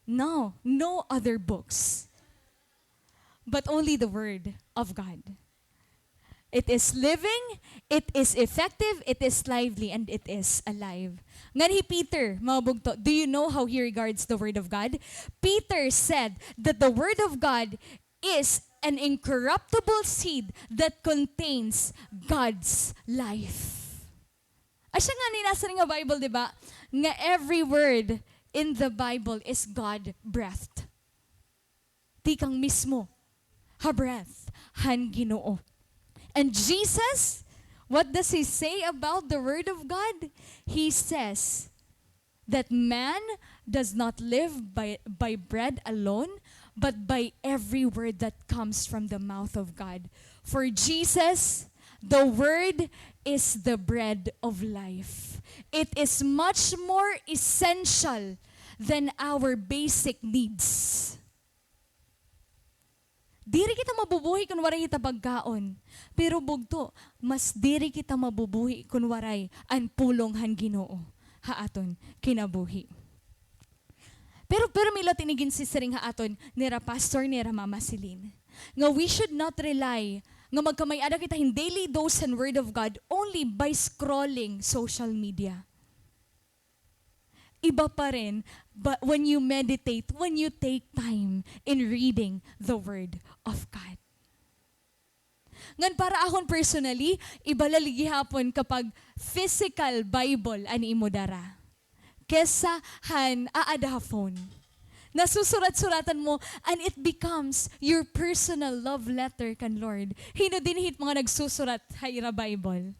No, no other books. But only the Word of God. It is living, it is effective, it is lively, and it is alive. Ngan hi Peter, mga bugto, do you know how he regards the Word of God? Peter said that the Word of God is an incorruptible seed that contains God's life. Asya ngani nasiring ha Bible, di ba? Nga every word in the Bible is God-breathed. Tikang mismo ha breath han Ginoo. And Jesus, what does he say about the Word of God? He says that man does not live by, by bread alone, but by every word that comes from the mouth of God. For Jesus, the Word is the bread of life. It is much more essential than our basic needs. Diri kita mabubuhi kon waray kita pagkaon. Pero bugto, mas diri kita mabubuhi kon waray an pulong han Ginoo ha aton kinabuhi. Pero pirmi la it ini ginsiring ha aton nira Pastor, nira Mama Celine, nga we should not rely nga magkamay-ada kita hin daily dose han Word of God only by scrolling social media. Iba pa rin, but when you meditate, when you take time in reading the Word of God. Ngan para akon personally, iba la gihapon kapag physical Bible an imo dara kesa han aada ha phone. Nasusurat-suratan mo, and it becomes your personal love letter kan Lord. Hin-o dinhi it mga nagsusurat ha ira Bible?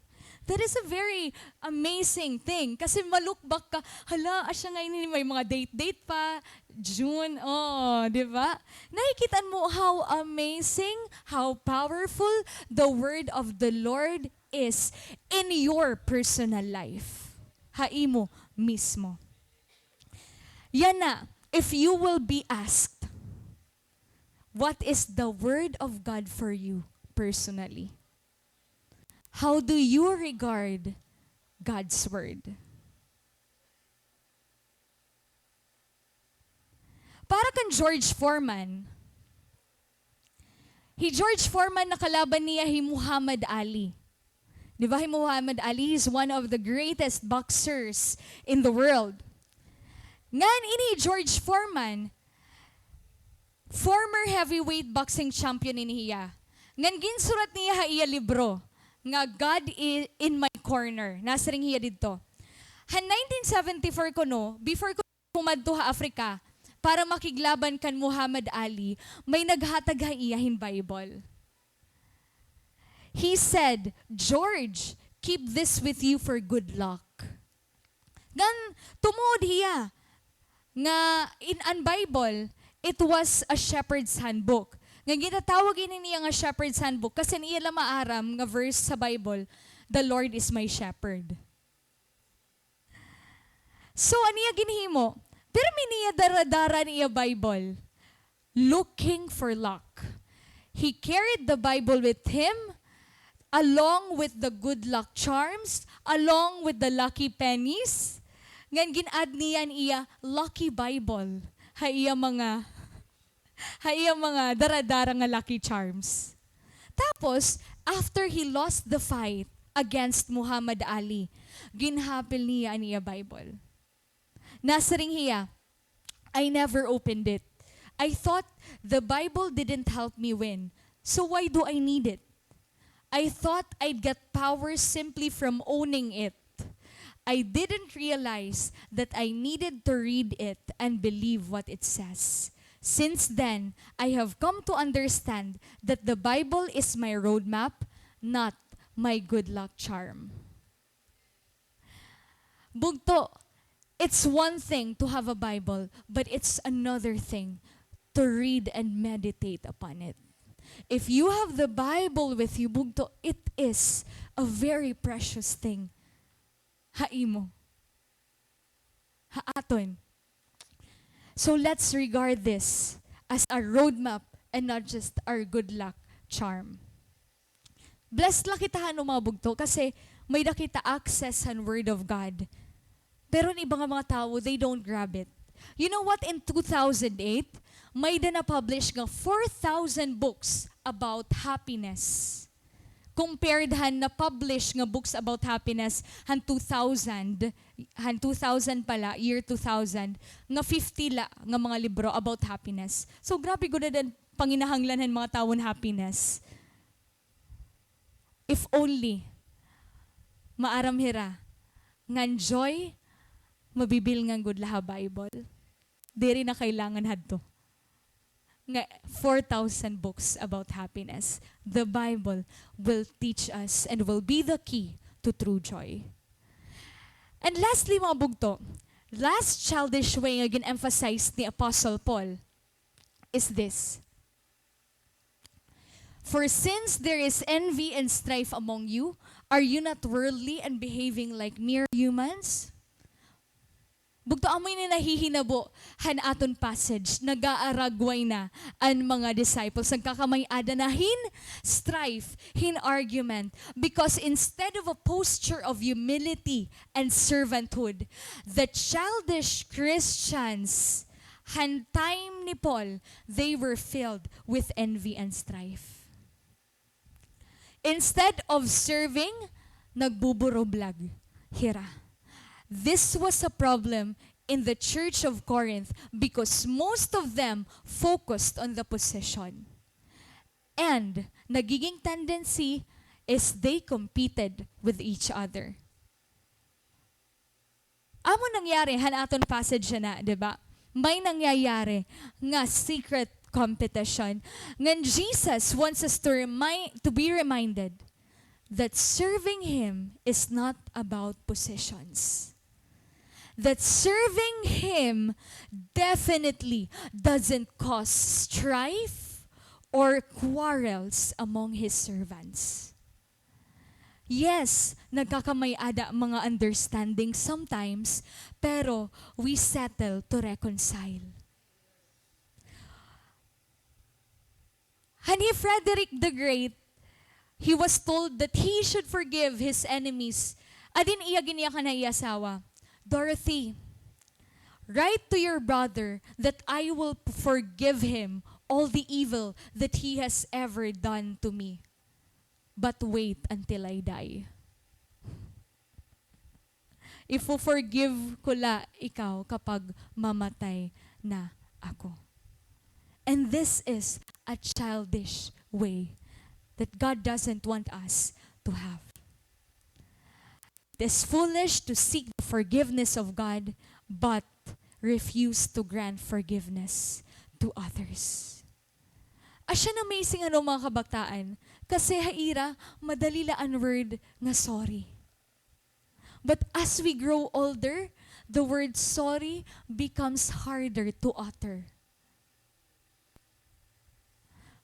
That is a very amazing thing. Kasi ma-look back ka, hala, asya ngay-an ini, may mga date-date pa, June, oh, di ba? Nakikita mo how amazing, how powerful the word of the Lord is in your personal life. Ha imo mismo. Yana, if you will be asked, What is the Word of God for you personally? How do you regard God's Word? Para kan George Foreman, hi George Foreman nakalaban niya hi Muhammad Ali. Di ba hi Muhammad Ali is one of the greatest boxers in the world. Ngan ini hi George Foreman, former heavyweight boxing champion ini hiya. Ngan ginsurat niya ha iya libro nga God i-, in My Corner. Nasiring hiya didto. Han nineteen seventy-four kuno, before kuno humadto ha Africa para makiglaban kan Muhammad Ali, may naghatag ha iya hin Bible. He said, "George, keep this with you for good luck." Ngan tumuod hiya nga in an Bible, it was a shepherd's handbook. Nga ginatawag ini niya nga shepherd's handbook kasi an iya la maaram nga verse sa Bible, "The Lord is my shepherd." So, an iya ginhimo, pirmi niya dara-dara an iya Bible, looking for luck. He carried the Bible with him, along with the good luck charms, along with the lucky pennies. Ngan gin-add niya an iya lucky Bible ha iya mga ha iya mga dara-dara nga lucky charms. Tapos, after he lost the fight against Muhammad Ali, ginhapil niya an iya Bible. Nasiring hiya, "I never opened it. I thought the Bible didn't help me win. So why do I need it? I thought I'd get power simply from owning it. I didn't realize that I needed to read it and believe what it says. Since then, I have come to understand that the Bible is my roadmap, not my good luck charm." Bugto, it's one thing to have a Bible, but it's another thing to read and meditate upon it. If you have the Bible with you, bugto, it is a very precious thing ha imo, ha aton. So let's regard this as a roadmap and not just our good luck charm. Blessed la kita han, mga bugto, kasi may-ada kita access han Word of God. Pero an iba nga mga tawo, they don't grab it. You know what? In two thousand eight, may-ada na-publish nga four thousand books about happiness. Compared han na-publish nga books about happiness han two thousand, han two thousand pala, year two thousand, nga fifty la nga mga libro about happiness. So, grabe gud an panginahanglan han mga tawo hin happiness. If only maaram hira ngan joy, mabibilngan gud la ha Bible. Diri na kailangan hadto nga four thousand books about happiness. The Bible will teach us and will be the key to true joy. And lastly, mga bugto, last childish way nga gin-emphasize ni Apostle Paul is this. "For since there is envy and strife among you, are you not worldly and behaving like mere humans?" Bugto, amo ini nahihinabo han aton passage. Nag-aaragway na an mga disciples. Nagkakamay-ada na hin strife, hin argument. Because instead of a posture of humility and servanthood, the childish Christians han time ni Paul, they were filled with envy and strife. Instead of serving, nagbuburublag hira. This was a problem in the church of Corinth because most of them focused on the position. And nagiging tendency is they competed with each other. Amo nangyari han aton passage yana, di ba? May nangyayari nga secret competition. Ngan Jesus wants us to remind, to be reminded that serving Him is not about positions. That serving Him definitely doesn't cause strife or quarrels among His servants. Yes, nagkakamay-ada mga understanding sometimes, pero we settle to reconcile. Kanhi Frederick the Great, he was told that he should forgive his enemies. Adin iya ginyakan ha iya asawa, "Dorothy, write to your brother that I will forgive him all the evil that he has ever done to me. But wait until I die." Ifo-forgive ko la ikaw kapag mamatay na ako. And this is a childish way that God doesn't want us to have. It is foolish to seek the forgiveness of God but refuse to grant forgiveness to others. Asya na amazing ano, mga kabataan, kasi ha ira, madali la an word nga sorry. But as we grow older, the word sorry becomes harder to utter.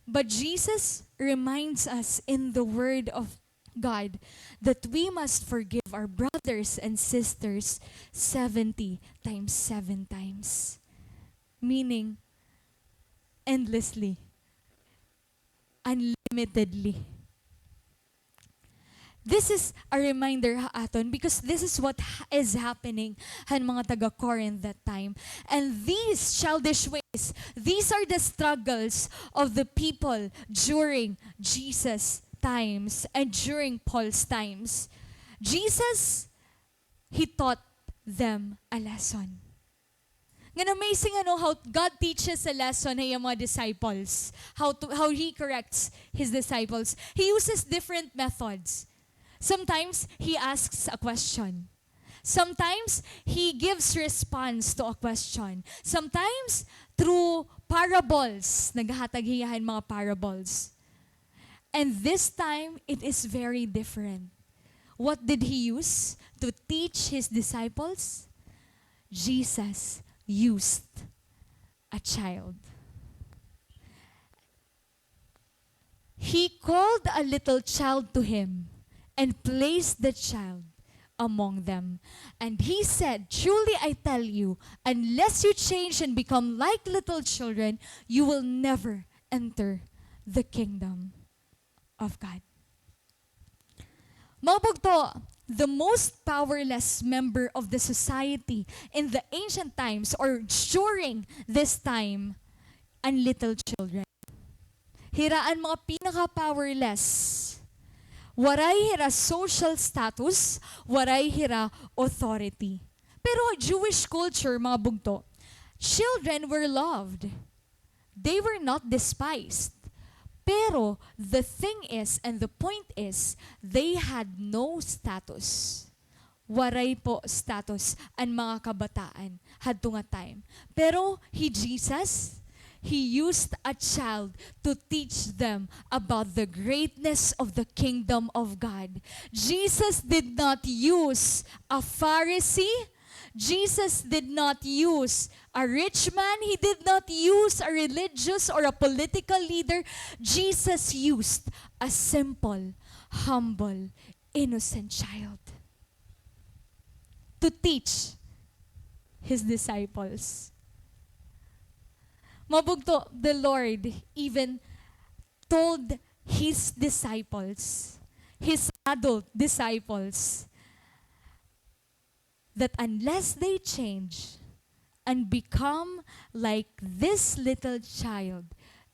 But Jesus reminds us in the Word of God that we must forgive our brothers and sisters seventy times seven times. Meaning, endlessly, unlimitedly. This is a reminder ha aton because this is what ha-, is happening han mga taga-Corinth that time. And these childish ways, these are the struggles of the people during Jesus' times and during Paul's times. Jesus, he taught them a lesson. Ngan amazing ano how God teaches a lesson ha iya mga disciples. How to, how He corrects His disciples. He uses different methods. Sometimes, He asks a question. Sometimes, He gives response to a question. Sometimes, through parables. Naghahatag hiya hin mga parables. And this time, it is very different. What did He use to teach His disciples? Jesus used a child. He called a little child to Him and placed the child among them. And He said, "Truly I tell you, unless you change and become like little children, you will never enter the kingdom of God." Mga bugto, the most powerless member of the society in the ancient times or during this time, an little children. Hira an mga pinaka-powerless. Waray hira social status, waray hira authority. Pero Jewish culture, mga bugto, children were loved. They were not despised. Pero the thing is, and the point is, they had no status. Waray po status an mga kabataan hadto nga time. Pero hi Jesus, He used a child to teach them about the greatness of the kingdom of God. Jesus did not use a Pharisee. Jesus did not use a rich man. He did not use a religious or a political leader. Jesus used a simple, humble, innocent child to teach His disciples. Mga bugto, the Lord even told His disciples, His adult disciples, that unless they change and become like this little child,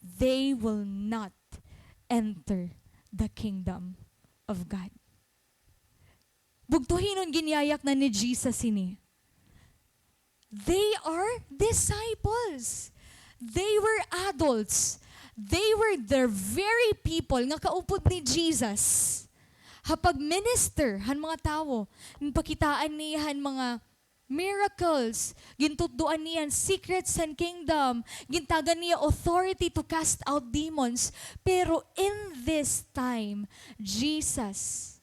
they will not enter the kingdom of God. Bugto, hin-o an ginyayaknan ni Jesus hini? They are disciples. They were adults. They were the very people nga kaupod ni Jesus ha pag-minister han mga tawo. Ginpakitaan niya han mga miracles, gintutdoan niya an secrets han kingdom, gintagan niya authority to cast out demons. Pero in this time, Jesus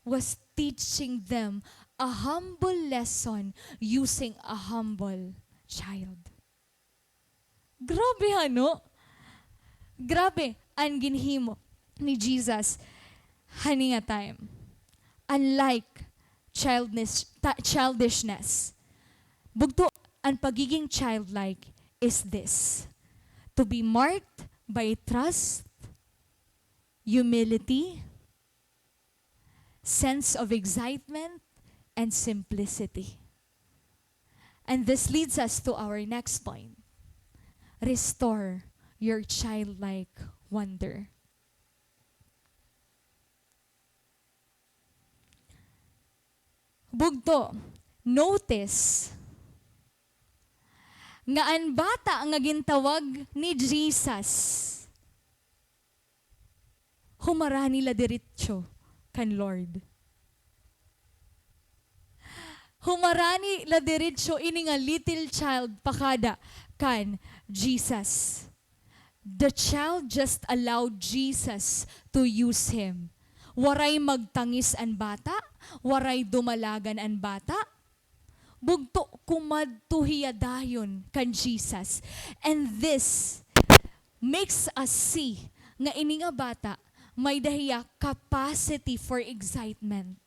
was teaching them a humble lesson using a humble child. Grabe, ano? Grabe an ginhimo ni Jesus hani nga time. Unlike childness, ta-, childishness, bugto, an pagiging childlike is this: to be marked by trust, humility, sense of excitement, and simplicity. And this leads us to our next point. Restore your childlike wonder. Bugto, notice nga an bata nga gintawag ni Jesus, humarani la diretso kan Lord. Humarani la diretso ini nga little child pakada kan Jesus. The child just allowed Jesus to use him. Waray magtangis an bata, waray dumalagan an bata. Bugto, kumadto hiya dayon kan Jesus. And this makes us see nga ini nga bata may-da hiya capacity for excitement.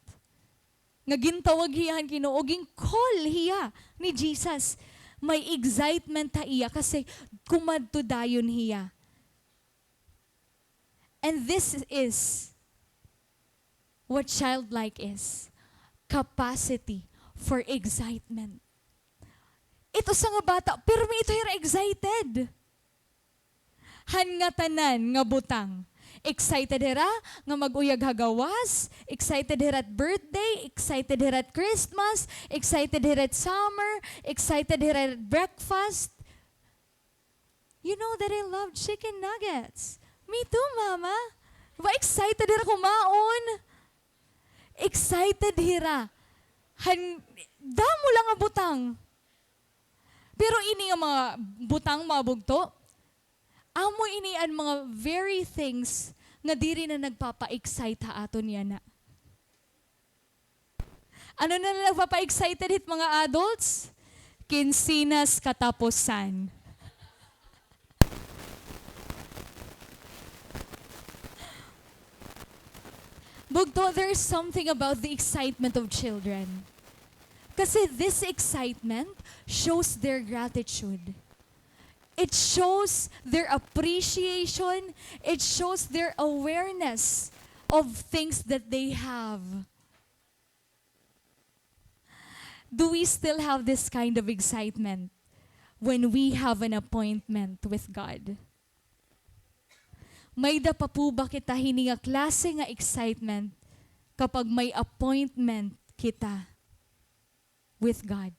Nga gintawag hiya han Ginoo, gin-call hiya ni Jesus. May excitement ha iya kasi kumadto dayon hiya. And this is what childlike is. Capacity for excitement. Ito usa nga bata, pirmi ito hira excited. Han ngatanan nga butang. Excited hira nga mag-uyag ha gawas, excited hira at birthday, excited hira at Christmas, excited hira at summer, excited hira at breakfast. You know that I love chicken nuggets. Me too, Mama. Ba, excited hira kumaon. Excited hira. Han, damo la nga butang. Pero ini nga mga butang, mga bugto, amo ini an mga very things nga diri na nagpapa-excite ha aton yana. Ano na la nagpapa-excited hit mga adults? Kinsenas katapusan. Bugto, there's something about the excitement of children. Kasi this excitement shows their gratitude. It shows their appreciation. It shows their awareness of things that they have. Do we still have this kind of excitement when we have an appointment with God? May-da pa po ba kita hini nga klase nga excitement kapag may appointment kita with God?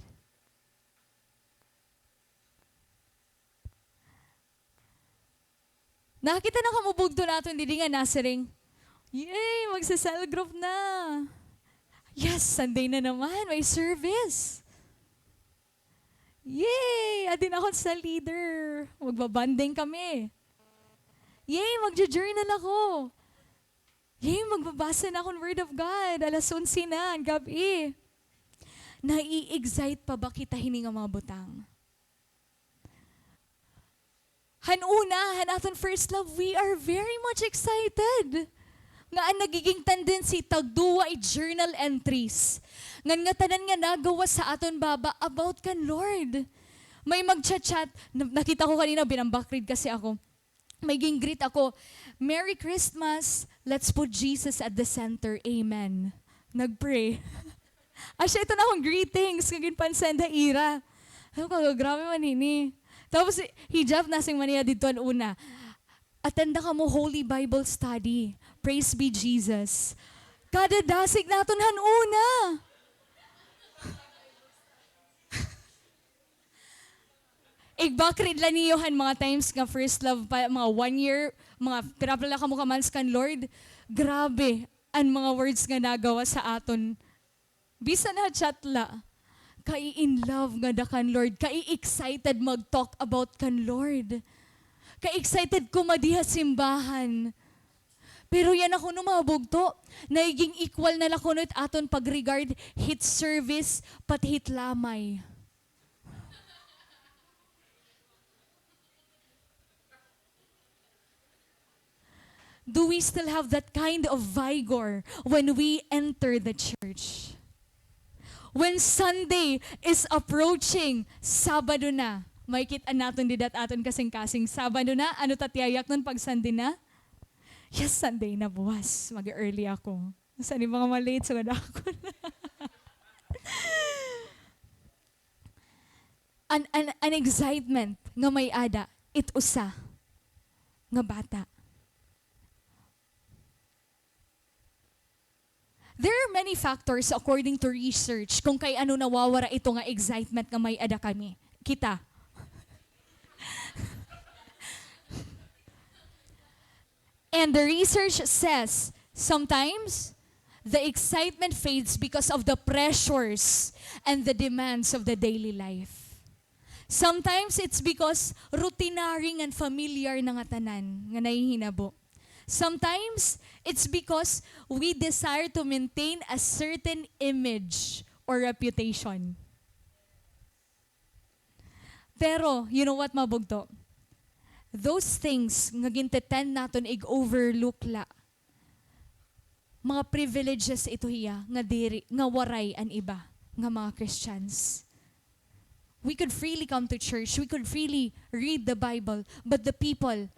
Nakakita na kamo bugto naton didi nga nasiring, "Yay, magse-cell group na. Yes, Sunday na naman, may service. Yay, adi na ako sa leader. Magba-bonding kami. Yay, magjo-journal ako. Yay, magbabasa na akon Word of God. Alas onse na, an gab-i." Nai-excite pa ba kita hini nga mga butang? Han una, han aton first love, we are very much excited. Nga an nagiging tendency, tagduwa it journal entries. Ngan ngatanan nga nagawas sa aton baba about kan Lord. May mag-chat-chat, na-, nakita ko kanina, binambakrid kasi ako. May ging-greet ako, "Merry Christmas, let's put Jesus at the center, amen." Nag-pray. Asya ito na akon greetings nga ginpan-send ha ira. Ano ka, grabe man ini. Tapos hi, hi Jeff nasiring man niya didto an una, "Attend na kamo Holy Bible Study. Praise be Jesus." Kadadasig naton han una. Igbakrid la niyo han mga times nga first love pa, mga one year, mga pira pa la kamo ka months kan Lord. Grabe an mga words nga nagawas sa aton. Bisan ha chat la. Kai-in love ngada kan Lord, kai-excited mag-talk about kan Lord. Kai-excited kumadi ha simbahan. Pero yana kuno, mga bugto, nagiging equal na la kuno it aton pag-regard hit service pati hit lamay. Do we still have that kind of vigor when we enter the church? When Sunday is approaching, Sabado na. Makikit-an naton dida it aton kasingkasing. Sabado na, ano ta it iya yaknon pag Sunday na? Yes, Sunday na buwas. Mag-early ako. San-o mga ma-late, sugad ako. An, an, an excitement nga may-ada it usa nga bata. There are many factors according to research kung kay ano nawawara ito nga excitement nga may-ada kami. Kita. And the research says, sometimes, the excitement fades because of the pressures and the demands of the daily life. Sometimes, it's because routinary ngan familiar na nga tanan nga nahihinabo. Sometimes, it's because we desire to maintain a certain image or reputation. Pero, you know what, mga bugto? Those things nga gintitend naton ig-overlook la, mga privileges ito hiya nga diri, nga waray an iba nga mga Christians. We could freely come to church, we could freely read the Bible, but the people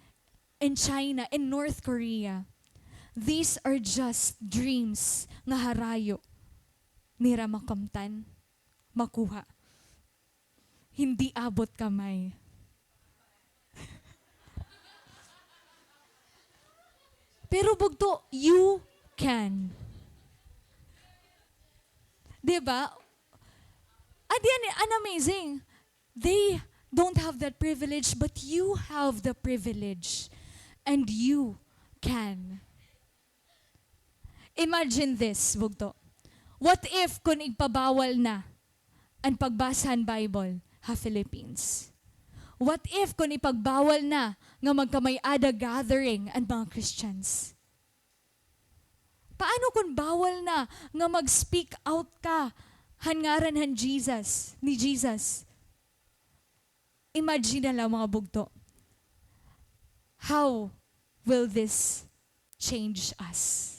in China, in North Korea, these are just dreams nga harayo nira makamtan, makuha. Hindi abot kamay. Pero bugto, you can. Di ba? At yan, an amazing. They don't have that privilege, but you have the privilege. And you can. Imagine this, bugto. What if kun igpabawal na an pagbasa han Bible ha Philippines? What if kun ipagbawal na nga magkamay-ada gathering an mga Christians? Paano kun bawal na nga mag-speak out ka han ngaran han Jesus, ni Jesus? Imagine na la, mga bugto. How will this change us?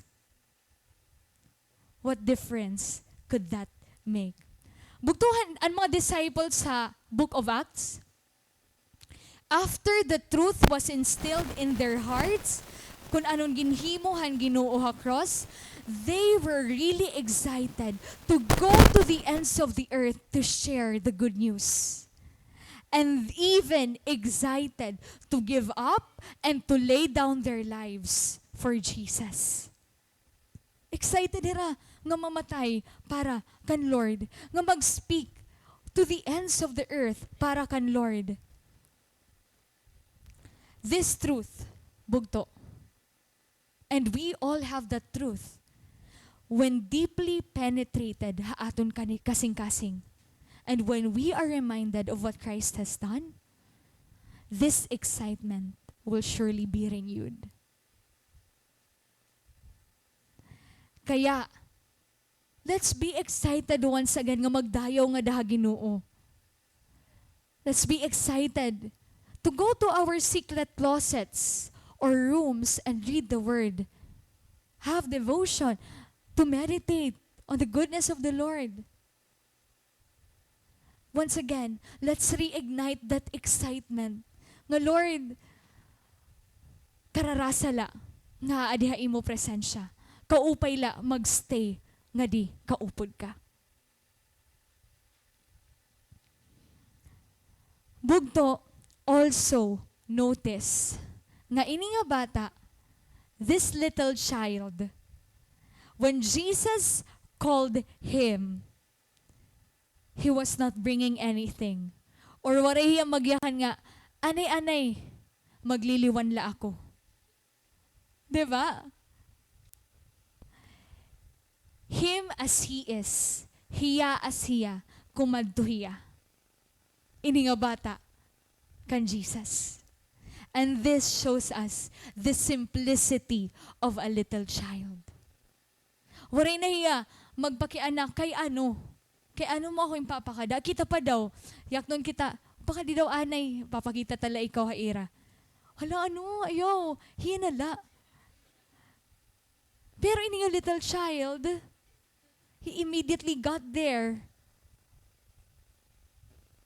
What difference could that make? Bugto, an, an mga disciples ha Book of Acts, after the truth was instilled in their hearts, kun ano an ginhimo han Ginoo ha cross, they were really excited to go to the ends of the earth to share the good news. And even excited to give up and to lay down their lives for Jesus. Excited hira nga mamatay para kan Lord, nga mag-speak to the ends of the earth para kan Lord. This truth, bugto, and we all have that truth, when deeply penetrated ha aton kani-, kasing-kasing, and when we are reminded of what Christ has done, this excitement will surely be renewed. Kaya, let's be excited once again nga magdayaw ngada ha Ginoo. Let's be excited to go to our secret closets or rooms and read the Word. Have devotion, to meditate on the goodness of the Lord. Once again, let's reignite that excitement nga, Lord, kararasa la nga aadi ha imo presensya. Kaupay la mag-stay ngadi kaupod ka. Bugto, also notice nga ini nga bata, this little child, when Jesus called him, he was not bringing anything. Or waray hiya magyakan nga, "Anay, anay, magliliwan la ako." Di ba? Him as he is, hiya as hiya, kumadto hiya. Ini nga bata kan Jesus. And this shows us the simplicity of a little child. Waray na hiya magpakiana kay ano. Kay ano mo ako ginpapakada? Kita pa daw. Yaknon kita, pakadi daw anay, papakita ta la ikaw ha ira. Hala, ano? Ayaw. Hiya na la. Pero ini nga little child, he immediately got there.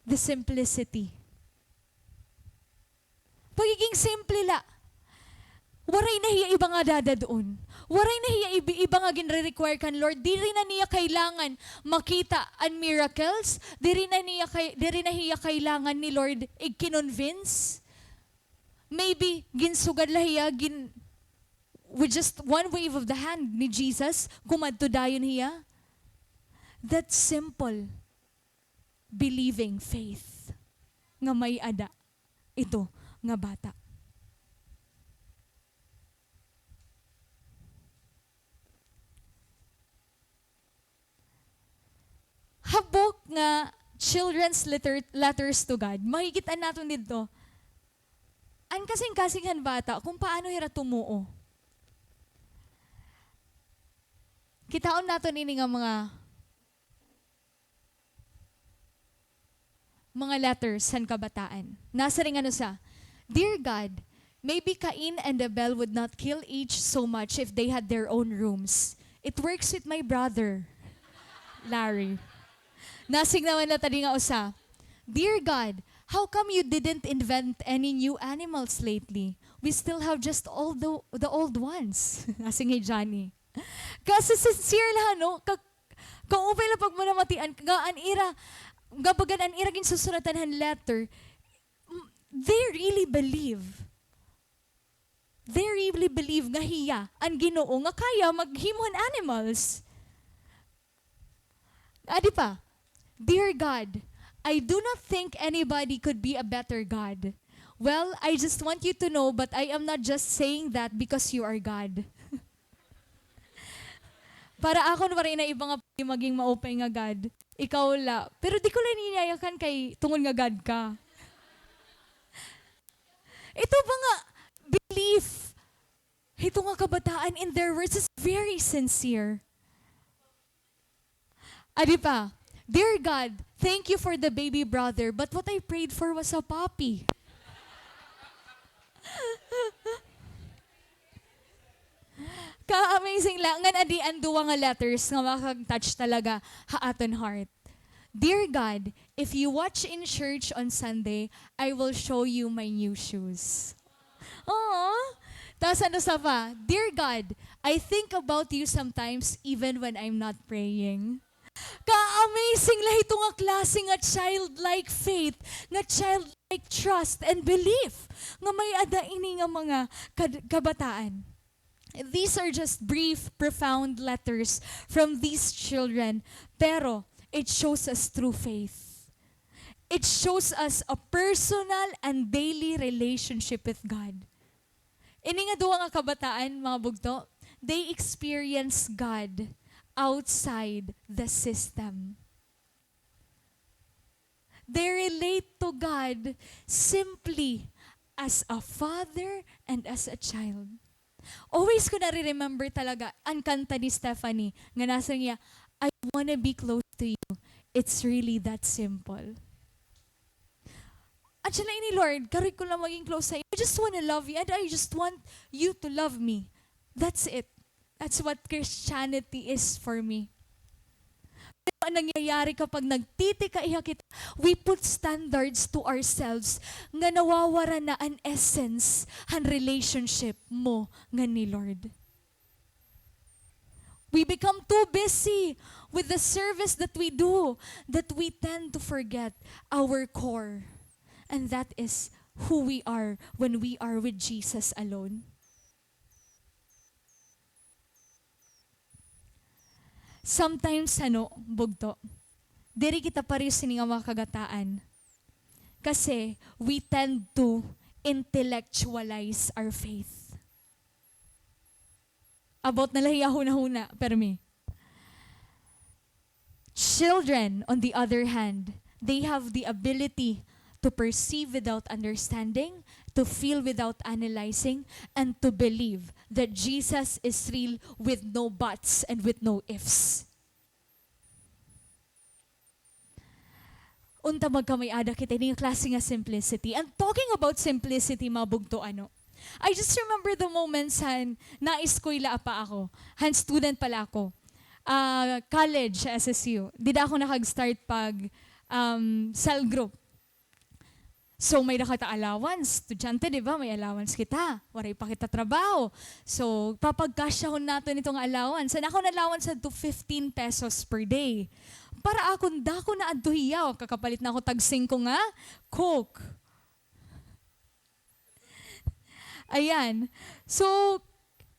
The simplicity. Pagiging simple la. Waray na hiya iba nga dadad-on. Waray na hiya ib-, iba nga ginre-require kan Lord. Diri na niya kailangan makita an miracles. Diri na niya kay-, diri na hiya kailangan ni Lord igkinonvince. Maybe, ginsugad la hiya, gin-, with just one wave of the hand ni Jesus, kumadto dayon hiya. That simple believing faith nga may-ada ito nga bata. Ha book nga Children's Letter-, Letters to God, makikit-an naton didto an kasingkasing han bata kung paano hira tumuo. Kitaon naton ini nga mga mga letters han kabataan. Nasiring an usa, "Dear God, maybe Cain and Abel would not kill each so much if they had their own rooms. It works with my brother, Larry." Nasiring naman la tadi nga usa, "Dear God, how come you didn't invent any new animals lately? We still have just all the, the old ones." Nasiring hi Johnny. Kasi sincere la, no? Ka-, kaupay la pagmanamatian, nga an ira, nga bagan an ira ginsusuratan han letter, m-, they really believe. They really believe nga hiya an Ginoo nga kaya maghimo han animals. Adi pa, "Dear God, I do not think anybody could be a better God. Well, I just want you to know, but I am not just saying that because you are God." Para akon, waray na iba nga pwede maging maupay nga God. Ikaw la. Pero di ko la ini yayakan kay tungod nga God ka. Ito ba nga belief hito nga kabataan in their words is very sincere. Adi pa, "Dear God, thank you for the baby brother, but what I prayed for was a puppy." Ka-amazing la, ngan adi an duha nga letters nga makag-touch talaga ha aton heart. "Dear God, if you watch in church on Sunday, I will show you my new shoes." Aw. Tas an usa pa, "Dear God, I think about you sometimes even when I'm not praying." Ka-amazing la hito nga klase nga childlike faith, nga childlike trust and belief nga may-ada ini nga mga kad-, kabataan. These are just brief, profound letters from these children, pero it shows us true faith. It shows us a personal and daily relationship with God. Ini nga duha nga kabataan, mga bugto, they experience God outside the system. They relate to God simply as a father and as a child. Always ko nare-remember talaga an kanta ni Stephanie nga nasiring hiya, "I wanna be close to you. It's really that simple." An siya na ini, "Lord, karoy ko lang maging close sa iyo. I just wanna love you and I just want you to love me. That's it. That's what Christianity is for me." Pero an nangyayari kapag nagtitikaiha kita, we put standards to ourselves nga nawawara na an essence han relationship mo ngan ni Lord. We become too busy with the service that we do that we tend to forget our core. And that is who we are when we are with Jesus alone. Sometimes, ano, bugto, diri kita pareho sini nga mga kagataan. Kasi we tend to intellectualize our faith. About na la hiya hunahuna, permi. Children, on the other hand, they have the ability to perceive without understanding, to feel without analyzing, and to believe that Jesus is real with no buts and with no ifs. Unta magkamay-ada kita ini nga klase nga simplicity. And talking about simplicity, mga bugto, ano? I just remember the moments han naeskwela pa ako, han student pa la ako. Ah, college, S S U. Dida ako nakag-start pag, um, cell group. So, may-ada kita allowance. Estudyante, di ba? May allowance kita. Waray pa kita trabaho. So, papagkasyahon naton ito nga allowance. An akon allowance hadto, fifteen pesos per day. Para akon, dako na adto hiya. Kakapalit na ako tag singko nga Coke. Ayan. So,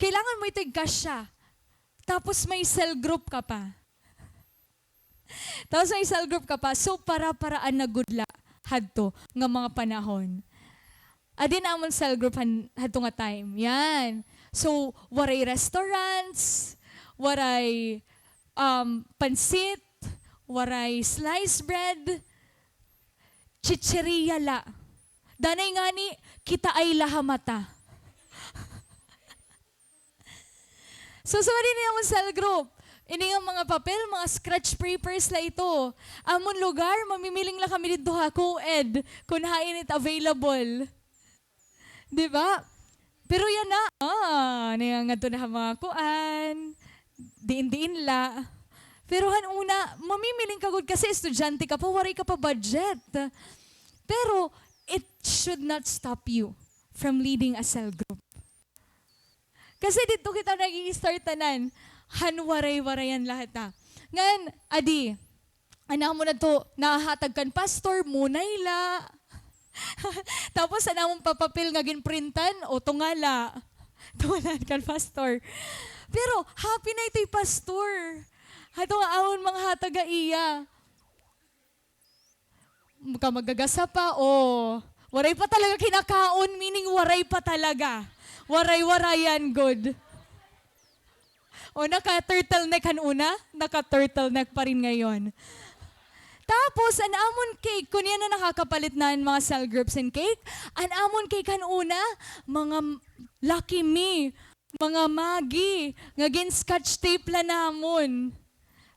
kailangan mo ito igkasya. Tapos may cell group ka pa. Tapos may cell group ka pa. So, para-paraan na gud la hadto nga mga panahon. Adi an amon cell group han, hadto nga time. Yan. So, waray restaurants, waray, um, pansit, waray sliced bread, chichirya la. Danay ngani, kitaay la ha mata. So, so, adi ini amon cell group. Ini nga mga papel, mga scratch papers la ito. Amon lugar, mamimiling la kami didto ha co-ed kun hain it available. Di ba? Pero yana, ah, nangangadto na ha mga kuan, diin-diin la. Pero han una, mamimiling ka gud kasi estudyante ka pa, waray ka pa budget. Pero, it should not stop you from leading a cell group. Kasi didto kita nag-i-start tanan. Han waray-warayan la hita. Ngan, adi, an amon adto, nahahatag kan pastor, munay la. Tapos, an amon papapel nga ginprintan, o, tunga la. Tunga la kan pastor. Pero, happy na itoy pastor. Hadto nga amon manghatag ha iya. Ka magagasa pa, o. Waray pa talaga kinakaon, meaning waray pa talaga. Waray-warayan gud. O, naka-turtleneck han una, naka-turtleneck pa rin ngayon. Tapos, an amon cake, kun yana nakakapalit na an mga cell groups hin cake, an amon cake han una, mga Lucky Me, mga Maggi, nga gin-scotch tape la namon.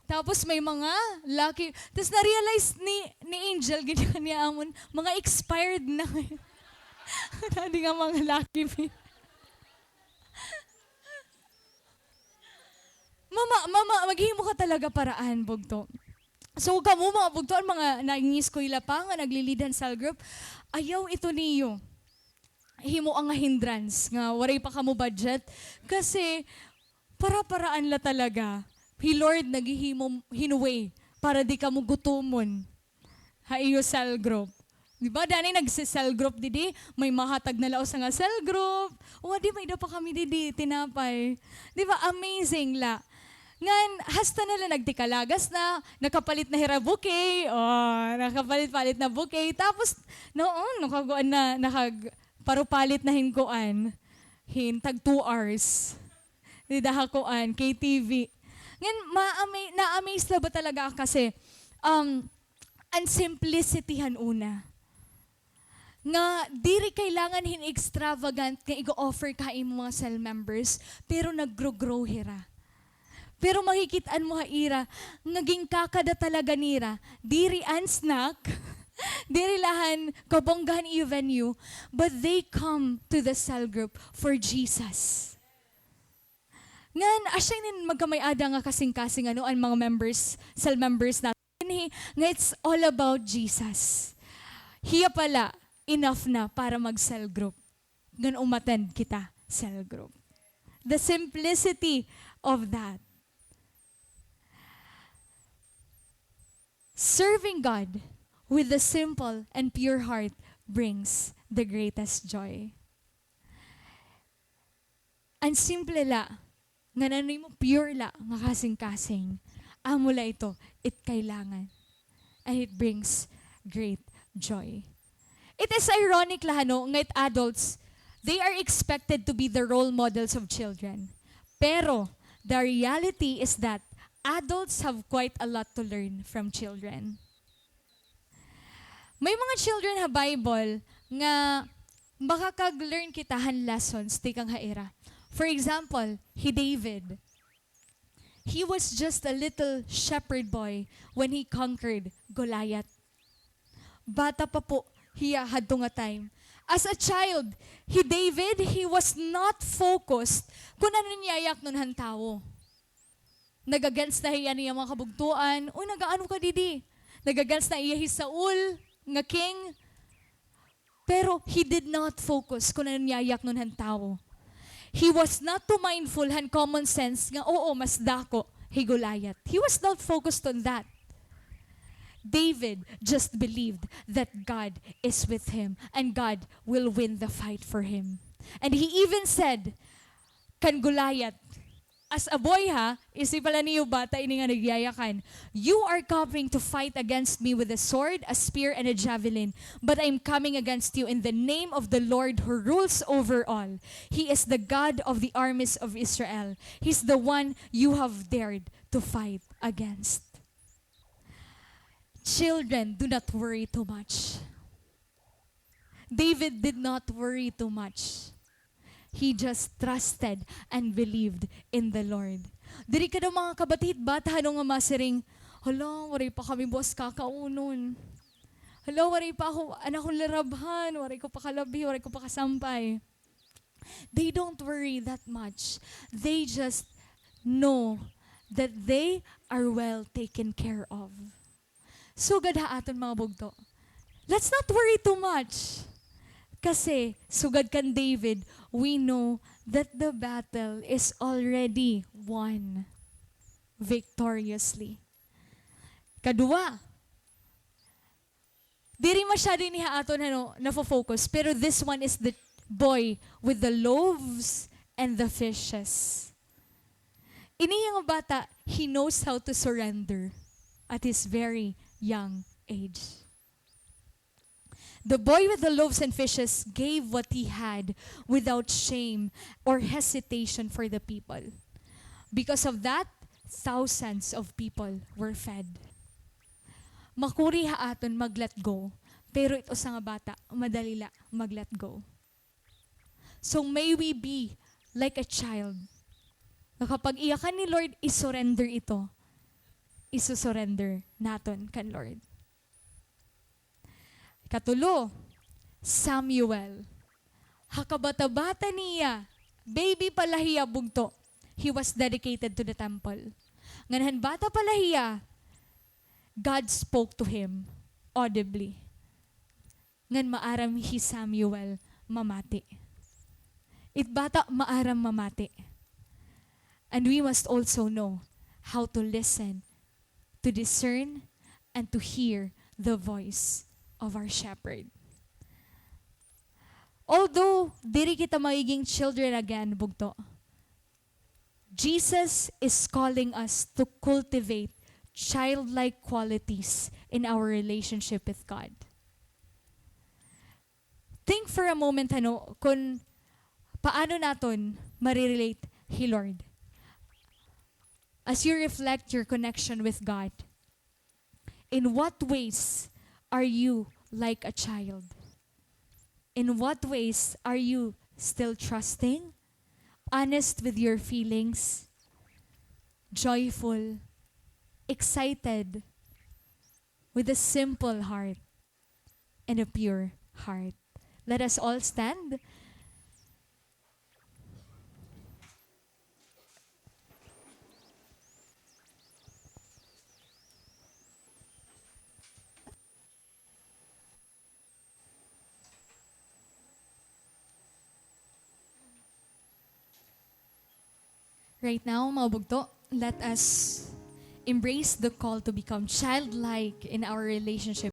Tapos may mga Lucky, tas na-realize ni, ni Angel, ganyan niya amon, mga expired na. Tadi nga mga Lucky Me. Mama, mama, maghimo ka talaga paraan, bugto. So, kamo, mga bugto, an mga nangingiskwela pa nga nagli-lead han cell group, ayaw ito niyo himoa nga hindrance nga waray pa kamo budget. Kasi, para-paraan la talaga. Hi Lord naghihimo hin way para di kamo gutomon ha iyo cell group. Di ba, danay nagse-cell group didi, may mahatag na la usa nga cell group. O, adi, may-ada pa kami didi, tinapay. Di ba, amazing la. Ngan, hasta na la nagtikalagas na, nakapalit na hira bouquet. O, nakapalit-palit na bouquet. Tapos, noon, nakakuan na, nakag-, parupalit na hin kuan. Hin tag two hours. Dida ha kuan, K T V. Ngan, ma-ama-, na-amaze la ba talaga ako kasi, um, an simplicity han una. Nga diri kailangan hin extravagant nga igo-offer ka ha imo mga cell members, pero nagro-grow hira. Pero makikit-an mo ha ira nga ginkakada talaga nira, diri an snack, diri la han kabongga han iyo venue, but they come to the cell group for Jesus. Ngan, asya inin magkamay-ada nga kasingkasing, ano, an mga members, cell members naton dinhi, nga it's all about Jesus. Hiya pa la, enough na para mag-cell group. Ngan umattend kita cell group. The simplicity of that. Serving God with a simple and pure heart brings the greatest joy. An simple la, ngan an imo pure la nga kasingkasing, amo la ito it kailangan. And it brings great joy. It is ironic la, ano, nga it adults, they are expected to be the role models of children. Pero, the reality is that adults have quite a lot to learn from children. May mga children ha Bible nga makakag-learn kita han lessons tikang ha ira. For example, hi David. He was just a little shepherd boy when he conquered Goliath. Bata pa po hiya hadto nga time. As a child, hi David, he was not focused kun ano an iyayaknon han tawo. Nag-against na hiya han iya mga kabugtoan, o nag-aano ka didi? Nag-against na iya hi Saul nga king. Pero he did not focus kon ano an iyayaknon han tawo. He was not too mindful han common sense nga, oo, mas dako hi Goliath. He was not focused on that. David just believed that God is with him and God will win the fight for him. And he even said kan Goliath, as a boy ha, isip pala niyo bata ini nga nagyayakan. "You are coming to fight against me with a sword, a spear, and a javelin, but I am coming against you in the name of the Lord who rules over all. He is the God of the armies of Israel. He's the one you have dared to fight against." Children, do not worry too much. David did not worry too much. He just trusted and believed in the Lord. Diri kada mga kabati't bata, ano nga masiring, "Hala, waray pa kami buwas kakaunon. Hala, waray pa ako, an akon larabhan, waray ko pa kalabhi, waray ko pa kasampay." They don't worry that much. They just know that they are well taken care of. Sugad ha aton, mga bugto, let's not worry too much. Kasi, sugad kan David, we know that the battle is already won victoriously. Kaduha, diri masyado ini ha aton, ano, nafo-focus, pero this one is the boy with the loaves and the fishes. Ini nga bata, he knows how to surrender at his very young age. The boy with the loaves and fishes gave what he had without shame or hesitation for the people. Because of that, thousands of people were fed. Makuri ha aton mag-let go, pero it usa nga bata, madali la mag-let go. So may we be like a child. Nga kapag iyakan ni Lord, isurrender ito. Isusurrender naton kan Lord. Ikatulo, Samuel. Ha kabata-bata niya, baby pa la hiya, bugto, he was dedicated to the temple. Ngan han bata pa la hiya, God spoke to him audibly. Ngan maaram hi Samuel mamati. It bata maaram mamati. And we must also know how to listen, to discern, and to hear the voice of our shepherd. Although diri kita magiging children again, bugto, Jesus is calling us to cultivate childlike qualities in our relationship with God. Think for a moment, ano, kun paano naton marirelate hi Lord. As you reflect your connection with God, in what ways are you like a child? In what ways are you still trusting, honest with your feelings, joyful, excited, with a simple heart and a pure heart? Let us all stand. Right now, mga bugto, let us embrace the call to become childlike in our relationship